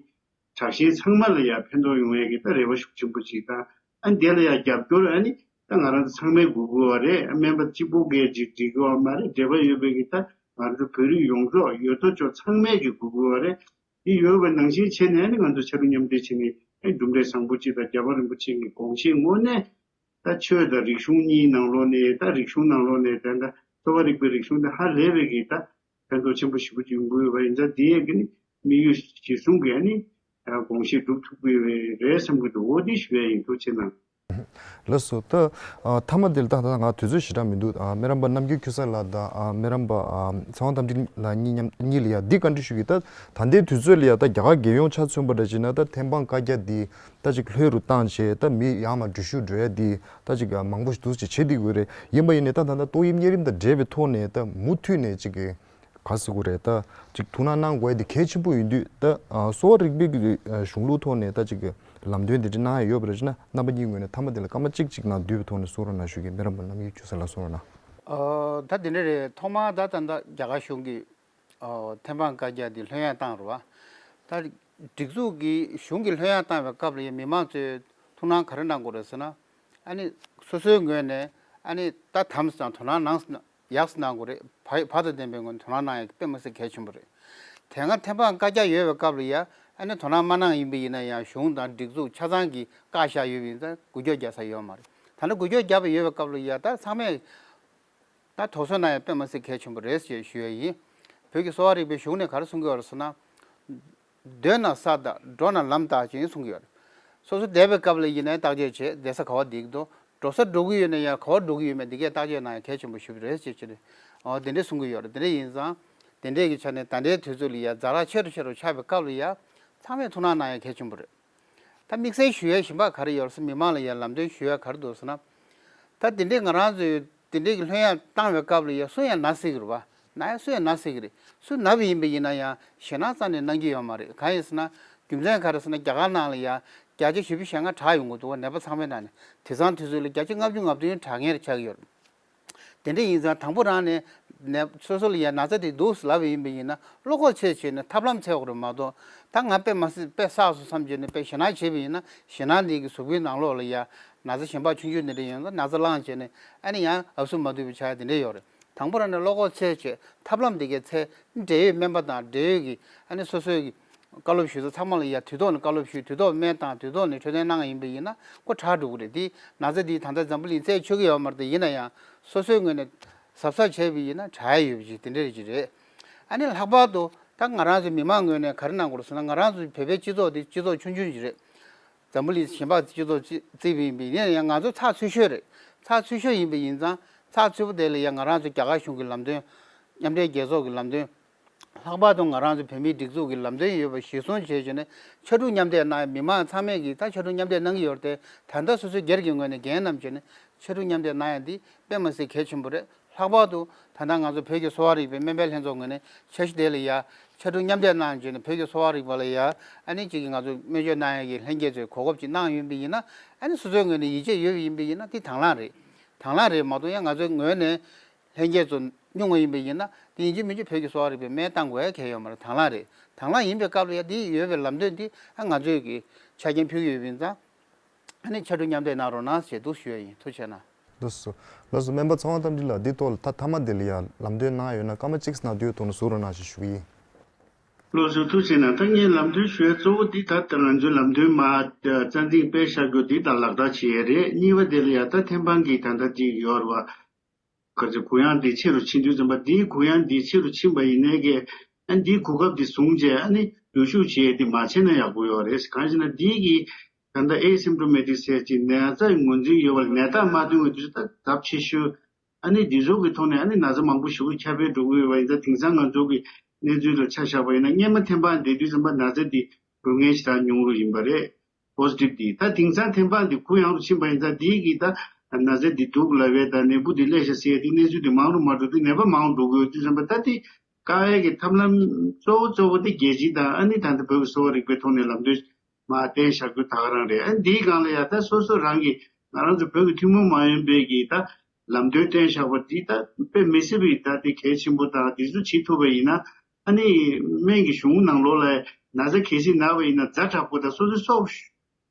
དྲག་ཞན་ཚང་མ་ལ་ཡང་ཕན་ཐོགས་ཡོང་ཡས་ཀྱི་ད་རེ་བ་ཤུགས་ཆེན་པོ་ཅིག་དང་། ཨ་ནི་དེ་ལ་ཡང་རྒྱབ་སྐྱོར་ཨ་ནི་ད་ང་རང་ཚོ་ཚང་མས་དགོས་ཀྱི་ཡོད་རེད། སྨན་པ་གཅིག་པོ་གིས་ཅིག་འགྲིག་གི་ཡོད་མ་རེད། འབྲེལ་བ་ཡོད་པའི་གི་ད་ང་རང་ཚོ་བོད་རིགས་ཡོངས་རྫོགས་ཡོད་དོ་ཅོག་ཚང་མས་ཀྱི་དགོས་ཀྱི་ཡོད་རེད། དེ་ཡོད་པ་ནང་བཞིན་བྱས་ནས། ཨ་ནི་ང་ཚོ་ཕྱར་གྲུ་མཉམ་འདེགས་བྱས་ནས། ཨ་ནི་གྲུབ་འབྲས་བཟང་པོ་ཅིག་དང་། རྒྱལ་བ་རིན་པོ་ཆེ་གི་དགོངས་བཞེད་ངོས་ནས་ད་ཆོས་དང་རིག་གཞུང་གཉིས་ནང་ལོགས་ནས། ད་རིག་གཞུང་ནང་ལོགས་ནས་ད་ད་གསོ་བ་རིག་པའི་རིག་གཞུང་དེ་ཧ་ལས་པའི་གི་ད་ཕན་ཐོགས་ཆེན་པོ་ཞེ་པོ་ཅིག་ཡོང་གི་ཡོད་པ་ཡིན་ཙང་། དེ་ཡས་ཀྱི་ནི་དམིགས་ཡུལ་གཞིར་བཟུང་གིས་ཨ་ནི་དགོངས་བཞེད་སྒྲུབ་ཐུབ་ཀྱི་ཡོད་རེད་བསམ་གྱི་འདུག་འོ་དེ་ཞུ་ཡ་ཡིན། ཐུགས་རྗེ་གནང་། ལགས་སོ། ད་ཨ་མཐའ་མ་དེ་ལ་ད་ད་ང་དུས་ཚོད་ཞེ་དྲག་མི་འདུག་ཨ་སྨན་རམས་པ་རྣམ་རྒྱལ་ཆོས་གྲགས་ལགས་དང་། ཨ་སྨན་རམས་པ་ཨ་ཚེ་དབང་རྟ་མགྲིན་ལགས་གཉིས་མཉམ་གཉིས་ལ་ཡ་འདི་བཀའ་འདྲི་ཞུ་གི། ད་ད་ལྟའི་དུས་ཚོད་ལ་ཡ་ད་རྒྱ་གར་རྒྱལ་ཡོངས་ཆ་མཚོན་པ་འདྲ་བྱས་ན། ད་ཐེམ་སྤང་བཀའ་རྒྱ་འདི་ད་ཅིག་ལྷོད་རུ་བཏང་བྱས། ད་མི་ཡར་མར་འགྲུལ་བཞུད་འགྲོ་ཡ་འདི་ད་ཅིག་མང་པོ་ཞིག་འདུག་ཅེས་བྱེད་བསྡད་ཀྱི་ཡོད་རེད། ཡིན་པ་ཡིན་ནའི་ད་ད་ད་ཏོག་དབྱིབས་གཉན་རིམས་དང་འབྲེལ་བའི་ཐོག་ནས་ད་མུ་མཐུད་ནས་ཅིག་གི་ག་ཟེར་དགོས་རེད། ད་ཅིག་ཐུགས་སྣང་གནང་དགོས་ཡ་དེ་གལ་ཆེན་པོ་ཡིན་དུས། ད་ཨ་གསོ་བ་རིག་པའི་གི་ཨ་གཞུང་ལུགས་ཐོག་ནས་ད་ཅིག་གི་ལམ་སྟོན་དེ་འདྲ་གནང་ཡ་ཡོད་པ་རེད་ཅེ་ན། རྣམ་པ་གཉིས་ངོས་ནས་མཐའ་མ་དེ་ལ་སྐར་མ་གཅིག་ཅིག་ནང་བསྡུས་པའི་ཐོག་ནས་གསུང་རོགས་གནང་ཞུ་གི། སྨན་རམས་པ་རྣམ་རྒྱལ་ཆོས་གྲགས་ལགས་གསུང་རོགས་གནང་། ཨ་ད་དེ་འདྲ་རེད། ཐོག་མར་ད་ད་ལྟ་རྒྱ་གར་གཞུང་གིས་ཨ་ཐེམ་སྤང་བཀའ་རྒྱ་འདི་ལྷོད་ཡངས་བཏང་རེད་བ། ད་སྒྲིག་འཛུགས་ཀྱི་གཞུང་གིས་ལྷོད་ཡངས་བཏང་བའི་སྐབས་ལ་ཡ་མི་མང་ཚོས་ཐུགས་སྣང་ག་རེ་གནང་དགོས་རེད་ཟེར་ན། ཨ་ནི་སོ་སོའི་ངོས་ནས་ཨ་ནི་ད་དམ་སང་དོ་སྣང་གནང་ཡག་སེ་གནང་དགོས་རེད། བ་བར་དོ་ལྡན་པའི་ངོས་ནས་དོ་སྣང་གནང་ཡག་དཔེ་མི་སྲིད་གལ་ཆེན་པོ་རེད། དེ་སྔ་ཐེམ་སྤང་བཀའ་རྒྱ་ཡོད་པའི་སྐབས་ལ་ཡ་ཨ་ནི་དོ་སྣང་མ་གནང་ཡིན་པ་ཡིན་ན་ཡང་། གཞུང་དང་སྒྲིག་འཛུགས་ཆ་ཚང་གིས་བཀག་བཞག་ཡོད་པ་ཡིན་ཙང་འགུལ་སྐྱོད་རྒྱག་ས་ཡོད་མ་རེད། ད་ནི་འགུལ་སྐྱོད་རྒྱག་པ་ཡོད་པའི་སྐབས་ལ་ཡ་ད་ཚང་མས་ད་དོགས་ཟོན་གནང་ཡག་དཔེ་མི་སྲིད་གལ་ཆེན་པོ་རེད་ཅེས་ཞུ་ཡ་ཡིན། བོད་ཀྱི་གསོ་བ་རིག་པའི་གཞུང་ནས་ག་རེ་གསུང་གི་ཡོད་རེད་ཟེར་ན། སྡོད་ན་ས་དང་འགྲོ་ན་ལམ་བརྟག་ཅིང་གསུང་གི་ཡོད་རེད། སོ་སོ་བསྡད་པའི་སྐབས་ལ་ཡིན་ནའི་བརྟག་དཔྱད་བྱེད། བསྡད་ས་ག་པར་བསྡད་ཀྱི་འདུག་འགྲོ་ས་འགྲོ་གི་ཡོད་ན་ཡང་ག་པར་འགྲོ་གི་ཡོད་མེད་འདི་གས་བརྟག་དཔྱད་གནང་ཡག་གལ་ཆེན་པོ་ཞིག་རེད་ཅེས་བྱས་ནས། ཨོ་དེ་འདྲས་གསུང་གི་ཡོད་རེད། དེ་འདྲས་ཡིན་ཙང་དེ་འདྲས་ཀྱི་ཆ་ནས་ད་ལྟའི་དུས་ཚོད་ལ་ཡ་ཛ་དྲག་ཆེ་རུ་ཆེ་རུ་ཆགས་པའི་སྐབས་ལ་ཡ་ཚང་མས་ཐུགས་སྣང་གནང་ཡག་གལ་ཆེན་པོ་རེད། ད་དམིགས་བསལ་ཞུ་ཡ་གཞན་པ་ག་རེ་ཡོད་རེད་ཟེར། མི་མང་ལ་ཡ་ལམ་སྟོན་ཞུ་ཡ་ག་རེ་འདུག་ཟེར་ན། ད་དེ་འདྲས་ང་རང་ཚོས་དེ་འདྲས་ཀྱི་ལྷོད་ཡངས་བཏང་བའི་སྐབས་ལ་ཡ་སུ་ཡང་ན་སྲིད་ཀྱི་རེད་བ། ན་ཡ་སུ་ཡང་ན་སྲིད་ཀྱི་རེད། སུ་ན་བ་ཡིན་པ་ཡིན་ན་ཡང་ཞེད་སྣང་རྩ་ནས་གནང་གི་ཡོད་མ་རེད། གང་ཡིན་ཟེར་ན། རྒྱུ་མཚན་ག་རེ་ཟེར་ན། རྒྱ་གར་ནང་ལ་ཡ་བརྒྱ་ཆ་བཞི་བཅུ་ཞེ་ལྔ་དྲག་ཡོང་གི་འདུག་བ། ནད་པ་ཚང་མའི་ནང་ནས་དེང་སང་དུས་ཚོད་ལ་བརྒྱ་ཆ་ལྔ་བཅུ་ང་བདུན་དྲག་མཁན་རེ་ཆགས་ཀྱི་ཡོད་རེད། དེ་འདྲ་ཡིན་ཙང་དང་པོ་རང་ནས་ནད་སོ་སོ་ལ་ཡ་ན་ཚ་དེ་འདུག་ལབ་པ་ཡིན་པ་ཡིན་ན། བློ་ཁོག་ཆེ་བྱས་ནས་ཐབས་ལམ་འཚོལ་དགོས་རེད་མ་གཏོགས། ད་ང་དཔེ་མ་སྲིད་དཔེ་བསགས་སོང་བསམ་བྱས་ནས་དཔེ་ཞེད་སྣང་བྱས་པ་ཡིན་ན། ཞེད་སྣང་འདི་གི་གཟུགས་པོའི་ནང་ལོགས་ལ་ཡ་ན་ཚ་གཞན་པ་ཆུང་ཆུང་འདི་འདྲ་ཡོང་ཙང་ན་ཚ་ལངས་བྱས་ནས་ཨ་ནི་ཡང་ཨབ་སུ་མ་ཐུག་པའི་ཆ་དེ་འདྲ་ཡོད་རེད། དང་པོ་རང་ནས་བློ་ཁོག་ཆེ་བྱས་ཐབས་ལམ་འདི་གའི་ཚེ་འབྲེལ་ཡོད་སྨན་པ་དང་འབྲེལ་ཡོད་ཀྱི་ཨ་ནི་སོ་སོའི་གི་བཀའ་སློབ་ཞུ་ས་ཚང་མ་ལ་ཡ་དུས་ཐོག་ནས་བཀའ་སློབ་ཞུས། དུས་ཐོག་སྨན་བཏང་། དུས་ཐོག་ནས་འཕྲོད་བསྟེན་གནང་ཡིན་པ་ཡིན་ན་ཁོ་དྲག་འགྲོ་གི་རེད། དེ་ན་ཚ་འདི་ད་ལྟ་འཛམ་བུ་གླིང་རྩད་ཆོད་ཀྱི་ཡོད་མ་རེད། དེ་ཡིན་ན་ཡང་སོ་སོའི་ངོས་ནས་གཟབ་གཟབ་བྱས་པ་ཡིན་ན་དྲག་ཡ་ཡོད་པ་ཅིག་དེ་འདྲ་རེད་ཅིག་རེད། ཨ་ནི་ལྷག་པར་དུ་ད་ང་རང་ཚོ་མི་མང་ངོས་ནས་ག་རེ་གནང་དགོས་རེད་ཟེར་ན། ང་རང་ཚོ་བོད་པའི་སྤྱི་ཚོགས་འདི་སྤྱི་ཚོགས་ཆུང་ཆུང་ཅིག་རེད། འཛམ་བུ་གླིང་གཞན་པ་སྤྱི་ཚོགས་བརྩི་བརྩིས་པ་ཡིན་པས། ཡིན་ན་ཡང་ང་ཚོ་ཚགས་ཚུད་ཤོས་རེད། ཚགས་ཚུད་ཤོས་ཡིན་པ་ཡིན་ཙང་ཚགས་ཚུད་པོ་དེ་ལ་ཡང་ང་རང་ཚོ་རྒྱ་གར་གཞུང་གི་ལམ་སྟོན། མཉམ་འབྲེལ་རྒྱལ་ཚོགས་ཀྱི་ལམ་སྟོན། ལྷག་པར་དུ་ང་རང་ཚོ་བོད་མིའི་སྒྲིག་འཛུགས་ཀྱི་ལམ་སྟོན་ཡོད་པ་གཞིར་བཟུང་བྱས་བྱས་ནས་ཕྱར་གྲུ་མཉམ་འདེགས་གནང་ཡ། མི་མང་ཚང་མས་ཀྱིས་ད་ཕྱར་གྲུ་མཉམ་འདེགས་གནང་གི་ཡོད་རེད་དེ། ད་ལྟ་སོ་སོའི་སྒེར་གྱི་ངོས་ནས་འགན་བསྣམས་བྱས་ནས་ཕྱར་གྲུ་མཉམ་འདེགས་གནང་ཡ་འདི་དཔེ་མ་སྲིད་གལ་ཆེན་པོ་རེད། ལྷག་པར་དུ་ད་ལྟ་ང་ཚོ་བོད་ཀྱི་གསོ་བ་རིག་པའི་སྨན་པའི་ལྷན་ཚོགས་ངོས་ནས་འཆར་གཞི་དེ་ལ་ཡ་ཕྱར་གྲུ་མཉམ་འདེགས་གནང་བྱས་ནས་བོད་ཀྱི་གསོ་བ་རིག་པ་ལ་ཡ་ཨ་ནི་གཅིག་གིས་ང་ཚོ་སྨན་བཅོས་གནང་ཡ་གི་ལྷན་རྒྱས་ཚོས་གོ་སྐབས་ཅིག་གནང་ཡོད་པ་ཡིན་ན། ཨ་ནི་སོ་སོའི་ངོས་ནས་ཡིད་ཆེས་ཡོད་པ་ཡིན་པ་ཡིན་ན་དེ་དང་བླངས་རེད། དང་བླངས་རེད་མ་གཏོགས། ཡང་ང་ཚོའི་ངོས་ནས་ལྷན་རྒྱས་ཚོ་སྙུང་བ་ཡིན་པ་ཡིན་ན་དེ་ཡིན་གཅིག་མིན་གཅིག་བོད་ཀྱི་གསོ་བ་རིག་པའི་སྨན་བཏང་དགོས་ཡ་གལ་ཡོད་མ་རེད། དང་བླངས་རེད། དང་བླངས་ཡིན་པའི་སྐབས་ལ་ཡ་དེ་ཡོད་པའི་ལམ་སྟོན་དེ་ཨ་ང་ཚོས་ཀྱི་ཆ་རྐྱེན་ཕུལ་གྱི་ཡོད་པ་ཡིན་ཙང་། ཨ་ནི་ཕྱར་གྲུ་མཉམ་འདེགས་གནང་རོགས་གནང་ཞེས་འདུག་ཞུ་ཡ་ཡིན། ཐུགས་རྗེ་གནང་། ལགས་སོ། ལགས་སོ། སྨན་པ་ཚེ་དབང་རྟ་མགྲིན་ལགས། འདི་ཐོག་ལ་ད་མཐའ་མ་དེ་ལ་ཡ་ལམ་སྟོན་གནང་ཡོད་ན་སྐར་མ་གཅིག་གནང་དུས་ཐོག་ནས་གཟིགས་རོགས་གནང་ཞེས་ཞུ་གི་ཡིན། ལགས་སོ། ཐུགས་རྗེ་གནང་། ད་ངས་ལམ་སྟོན་ཞུ་ཡ་གཙོ་བོ་འདི་ད་ལྟ་ང་ཚོའི་ལམ་སྟོན་མ་རྩ་འཛིན་དཔེ་བཞག་རྒྱུ་འདི་དང་ལག་བསྟར་བྱེད་ཡ་རེད། གཉིས་པ་དེ་ལ་ཡ་ད་ཐེམ་སྤང་གི་ད་ལྟ་འདི་ཡོད་རེད་བ། ག་ཚོད་གུ་ཡངས་འདི་ཆེ་རུ་ཕྱིན་དུས་ཙམ་པ། འདིའི་གུ་ཡངས་འདི་ཆེ་རུ་ཕྱིན་པ་ཡིན་ནའི་གི་ཨ་འདིའི་གོ་སྐབས་འདི་བཟུང་བྱས་ཨ་ནི་ བསྒྱུར་ཞུགས་བྱེད་ཡས་དེ་མ་བྱས་ན་ཡག་པོ་ཡོད་རེད། གང་ཞེ་ན་འདི་གི་ད་ལྟ་ཨེ་སིམ་ཊོ་མེ་ཊིག་ཟེར་གྱི་ན་ཚ་ངོས་འཛིན་ཡོད་པ་ལ་ནད་རྟགས་མ་ཐོན་པའི་དུས་སུ་ད་ཚབས་ཆེ་ཤོས། ཨ་ནི་འདི་ཚོ་གི་ཐོག་ནས་ཨ་ནི་ན་ཚ་མང་པོ་ཞེ་པོ་ཁྱབ་སྤེལ་འགྲོ་གི་ཡོད་པ་ཡིན་ཙང་། དེང་སང་ང་ཚོ་གི་གནས་ཚུལ་ལ་ཆ་བཞག་པ་ཡིན་ན་སྔོན་མ་ཐེམ་སྤང་བསྡད་དུས་ཙམ་པ་ན་ཚ་འདི་འགོས་མཁན་ཞེ་དྲག་ཉུང་རུ་ཡིན་པ་རེད། པོ་སི་ཊིབ་འདི། ད་དེང་སང་ཐེམ་སྤང་འདི་གུ་ཡངས་སུ་ཕྱིན་པ་ཡིན་ཙང་། འདི་གིས་ད་ན་ཚ་འདི་སྡུག་ལབ་པའི་དང་ནད་འབུ་འདི་སླེབས་ཤག་ཟེར་ཡས་དེ་གནས་ཚུལ་འདི་མང་རུ་མ་འགྲོ་དུས་ནད་པ་མང་རུ་འགྲོ་གི་ཡོད་དུས་ཙམ་པ། ད་དེ་བཀག་ཡས་ཀྱི་ཐབས་ལམ་གཙོ་བོ་གཙོ་བོ་དེ་རྒྱལ་སྤྱི་དང་ཨ་ནི་ད་ལྟ་བོད་ཀྱི་གསོ་བ་རིག་པའི་ཐོག་ནས་ལམ་སྟོན་མར་བསྟན་བཞག་རྒྱུ་ད་ག་རང་རེད། ཨ་ནི་འདིའི་སྒང་ལ་ཡ་ད་སོ་སོ་རང་གི་ང་རང་ཚོ་བོད་ཀྱི་ཐུན་མོང་མ་ཡིན་པའི་གི་ད་ལམ་སྟོན་བསྟན་བཞག་པ་འདི་ད་དཔེ་མི་སྲིད་པའི་ད་དེ་གལ་ཆེན་པོ་དང་། འདི་ཚོ་བྱེད་ཐུབ་པ་ཡིན་ན། ཨ་ནི་སྨན་གྱི་གཞུང་ནང་ལོགས་ལ་ན་ཚ་གལ་སྲིད་ན་བ་ཡིན་ན་ཛ་དྲག་པོ་དང་སོ་སོའི་སྲོག་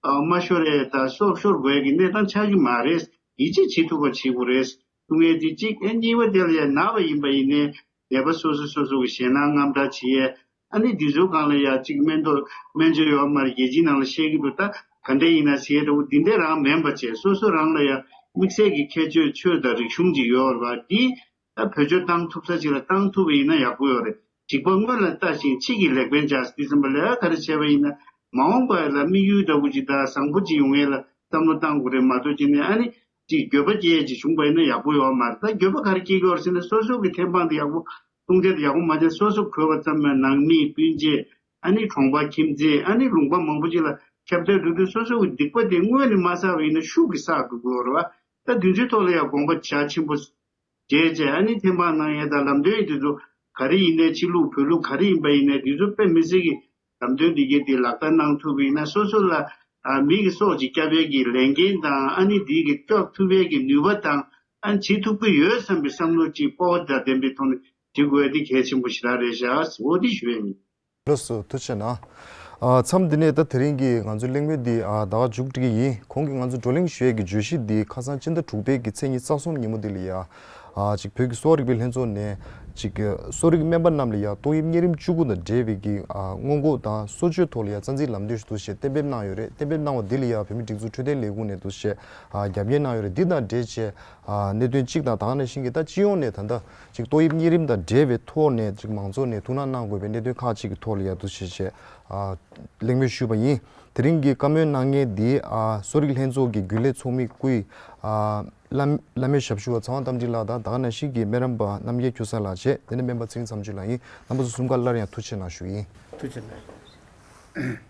ཨ་མ་ཤོར་ཡས་དང་སྲོག་ཤོར་དགོས་ཡས་ཀྱི་གནས་སྟངས་ཆགས་ཀྱི་མ་རེད། ཡིད་ཆེས་བྱེད་ཐུབ་པ་བྱེད་དགོས་རེད། ཐུབ་ངེས་དེ་གཅིག། ཨེ་གཉིས་པ་དེ་ལ་ཡ་ན་བ་ཡིན་པ་ཡིན་ནའི་ནད་པ་སོ་སོ་སོ་སོ་གི་ཞེད་སྣང་དངངས་སྐྲག་བྱེད་ཡས། ཨ་ནི་འདི་ཚོའི་སྒང་ལ་ཡ་གཅིག་སྨན་ཐོ་སྨན་བཅོས་ཡོད་མ་རེད། རྒྱལ་སྤྱིའི་ནང་ལ་བཤད་ཀྱི་འདུག་ད་ག་འདྲ་ཡིན་ན་ཟེར་ཡས་འདྲ་བོ་འདི་འདྲས་རང་མིན་པ་བྱས། སོ་སོ་རང་ལ་ཡ་དམིགས་བསལ་གྱི་ཁྱད་ཆོས་ཆོས་དང་རིག་གཞུང་ཅིག་ཡོད་རེད་བ། འདི་ད་བེད་སྤྱོད་བཏང་ཐུབ་ས་ཅིག་ལ་བཏང་ཐུབ་པ་ཡིན་ན་ཡག་པོ་ཡོད་རེད། འཇིགས་པ་སྔོན་ལ་ལྟ་ཞིང་ཕྱིས་ཀྱི་ལེགས་ཕན་སྦྱར་ཟེར་དུས་ཙམ་པ་ལ་ཡ་ག་རེ་བྱས་པ་ཡིན་ན། མ་འོངས་པ་ལ་དམིགས་ཡུལ་འདྲ་བོ་ཅིག་དང་བཟང་པོ་ཅིག་ཡོང་ཡས་ལ་བསམ་བློ་བཏང་དགོས་རེད་མ་གཏོགས་ཅིག་ནས་ཨ་ནི་ཅིག་འགྱོད་པ་སྐྱེ་ཡས་ཅིག་བྱུང་པ་ཡིན་ན་ཡག་པོ་ཡོད་མ་རེད། ད་འགྱོད་པ་ག་རེ་སྐྱེ་གི་ཡོད་རེད་ཟེར་ན། སོ་སོ་གི་ཐེམ་སྤང་དེ་ཡག་པོ་བཏུང་བྱ་དེ་ཡག་པོ་མ་བྱས། སོ་སོ་གོ་བ་ཙམ་མ་ནང་མི་སྤུན་མཆེད་ཨ་ནི་གྲོང་པ་ཁྱིམ་མཚེས་ཨ་ནི་ལུང་པ་མང་པོ་ཅིག་ལ་ཁྱབ་གདལ་འགྲོ་དུས་སོ་སོ་གི་སྡིག་པ་དེ་སྔོན་ནས་མ་བསགས་པ་ཡིན་ན་ཤུགས་ཀྱིས་བསགས་འགྲོ་གི་ཡོད་རེད་བ། ད་དེ་ཚོའི་ཐོག་ལ་ཡང་དགོངས་པ་རྒྱ་ཆེན་པོ་བྱས་བྱས། ཨ་ནི་ཐེམ་སྤང་གནང་ཡས་དང་ལམ་སྟོན་དེ་ཚོ་ག་རེ་ཡིན་ནའི་ཕྱི་ལུགས་བོད་ལུགས་ག་རེ་ཡིན་པ་ཡིན་ནའི་དེ་ཚོ་དཔེ་མི་སྲིད་ཀྱི་ལམ་སྟོན་འདི་གའི་དེ་ལག་བསྟར་གནང་ཐུབ་པ་ཡིན་ན། སོ་སོ་ལ་ཨ་མི་གི་སྲོག་ཅིག་སྐྱབས་ཡས་ཀྱི་ལས་འགན་དང་། ཨ་ནི་འདི་གི་སྐྱོབ་ཐུབ་ཡས་ཀྱི་ནུས་པ་དང་། ཨ་ནི་བྱེད་ཐུབ་ཀྱི་ཡོད་བསམ་པའི་བསམ་བློ་ཅིག་སྤོབས་པ་དང་ལྡན་པའི་ཐོག་ནས་བྱེད་དགོས་ཡས་དེ་གལ་ཆེན་པོ་ཞེ་དྲག་རེད་ཤག་འོ་དེ་ཞུ་ཡས་ཡིན། ལགས་སོ། ཐུགས་རྗེ་གནང་། ཨ་མཚམས་འདི་ནས་ད་དེ་རིང་གི་ང་ཚོའི་གླེང་མོལ་འདི་ཨ་ད་ག་མཇུག་སྒྲིལ་གྱི་ཡིན། གོང་གི་ང་ཚོ་བགྲོ་གླེང་ཞུ་ཡས་ཀྱི་བརྗོད་གཞི་འདི་ཁ་སང་སྤྱི་ཟླ་དྲུག་པའི་གི་ཚེས་ཉི་ཤུ་རྩ་གསུམ་ཉིན་མོ་འདི་ལ་ཡ། ཨ་ཅིག་བོད་ཀྱི་གསོ་བ་རིག་པའི་ལྷན་ཚོགས་ནས་ཅིག་གསོ་རིག་སྨན་པ་རྣམས་ལ་ཡ་ཏོག་དབྱིབས་གཉན་རིམས་བཅུ་དགུ་དང་འབྲེལ་བའི་གི་ཨ་སྔོན་འགོག་དང་གསོ་བཅོས་ཐོག་ལ་ཡ་རྩ་འཛིན་ལམ་སྟོན་ཞིག་འདུག་ཞེས་གཏན་འབེབས་གནང་ཡོད་རེད། གཏན་འབེབས་གནང་བ་འདི་ལ་ཡ་བོད་མིའི་སྒྲིག་འཛུགས་འཕྲོད་བསྟེན་ལས་ཁུངས་ནས་འདུག་ཞེས་ཨ་རྒྱབ་འགལ་གནང་ཡོད་རེད། འདི་དང་འབྲེལ་བྱས་ཨ་གནད་དོན་གཅིག་དང་། ད་ག་ནང་བཞིན་གྱི་ད་སྤྱི་ཡོངས་ནས་ད་ལྟ་ཅིག་ཏོག་དབྱིབས་གཉན་རིམས་དང་འབྲེལ་བའི་ཐོག་ནས་ཅིག་མང་ཚོགས་ནས་ཐུགས་སྣང་གནང་དགོས་པའི་གནད་དོན་ཁག་ཅིག་གི་ཐོག་ལ་ཡ་འདུག་ཞེས་བྱས་ཨ་གླེང་མོལ་ཞུས་པ་ཡིན། དེ་རིང་གི་བཀའ་མོལ་གནང་མཁན་འདི་ཨ་གསོ་རིག་ལྷན་ཚོགས་ཀྱི་རྒྱུན་ལས་ཚོགས་མི་སྐུའི་ཨ་བླ་བླ་སྨན་ཞབས་ཞུ་བ་ཚེ་དབང་རྟ་མགྲིན་ལགས་དང་། ད་ག་ནང་བཞིན་གྱི་སྨན་རམས་པ་རྣམ་རྒྱལ་ཁྱུ་གསར་ལགས་བྱས། དེ་ནས་སྨན་པ་ཚེ་རིང་མཚམས་གཅོད་ལགས་ཡིན། རྣམ་པ་ཚོ་གསུམ་ཀ་སླར་ཡང་ཐུགས་རྗེ་ཆེ་གནང་ཞུ་ཡིན། ཐུགས་རྗེ་གནང་།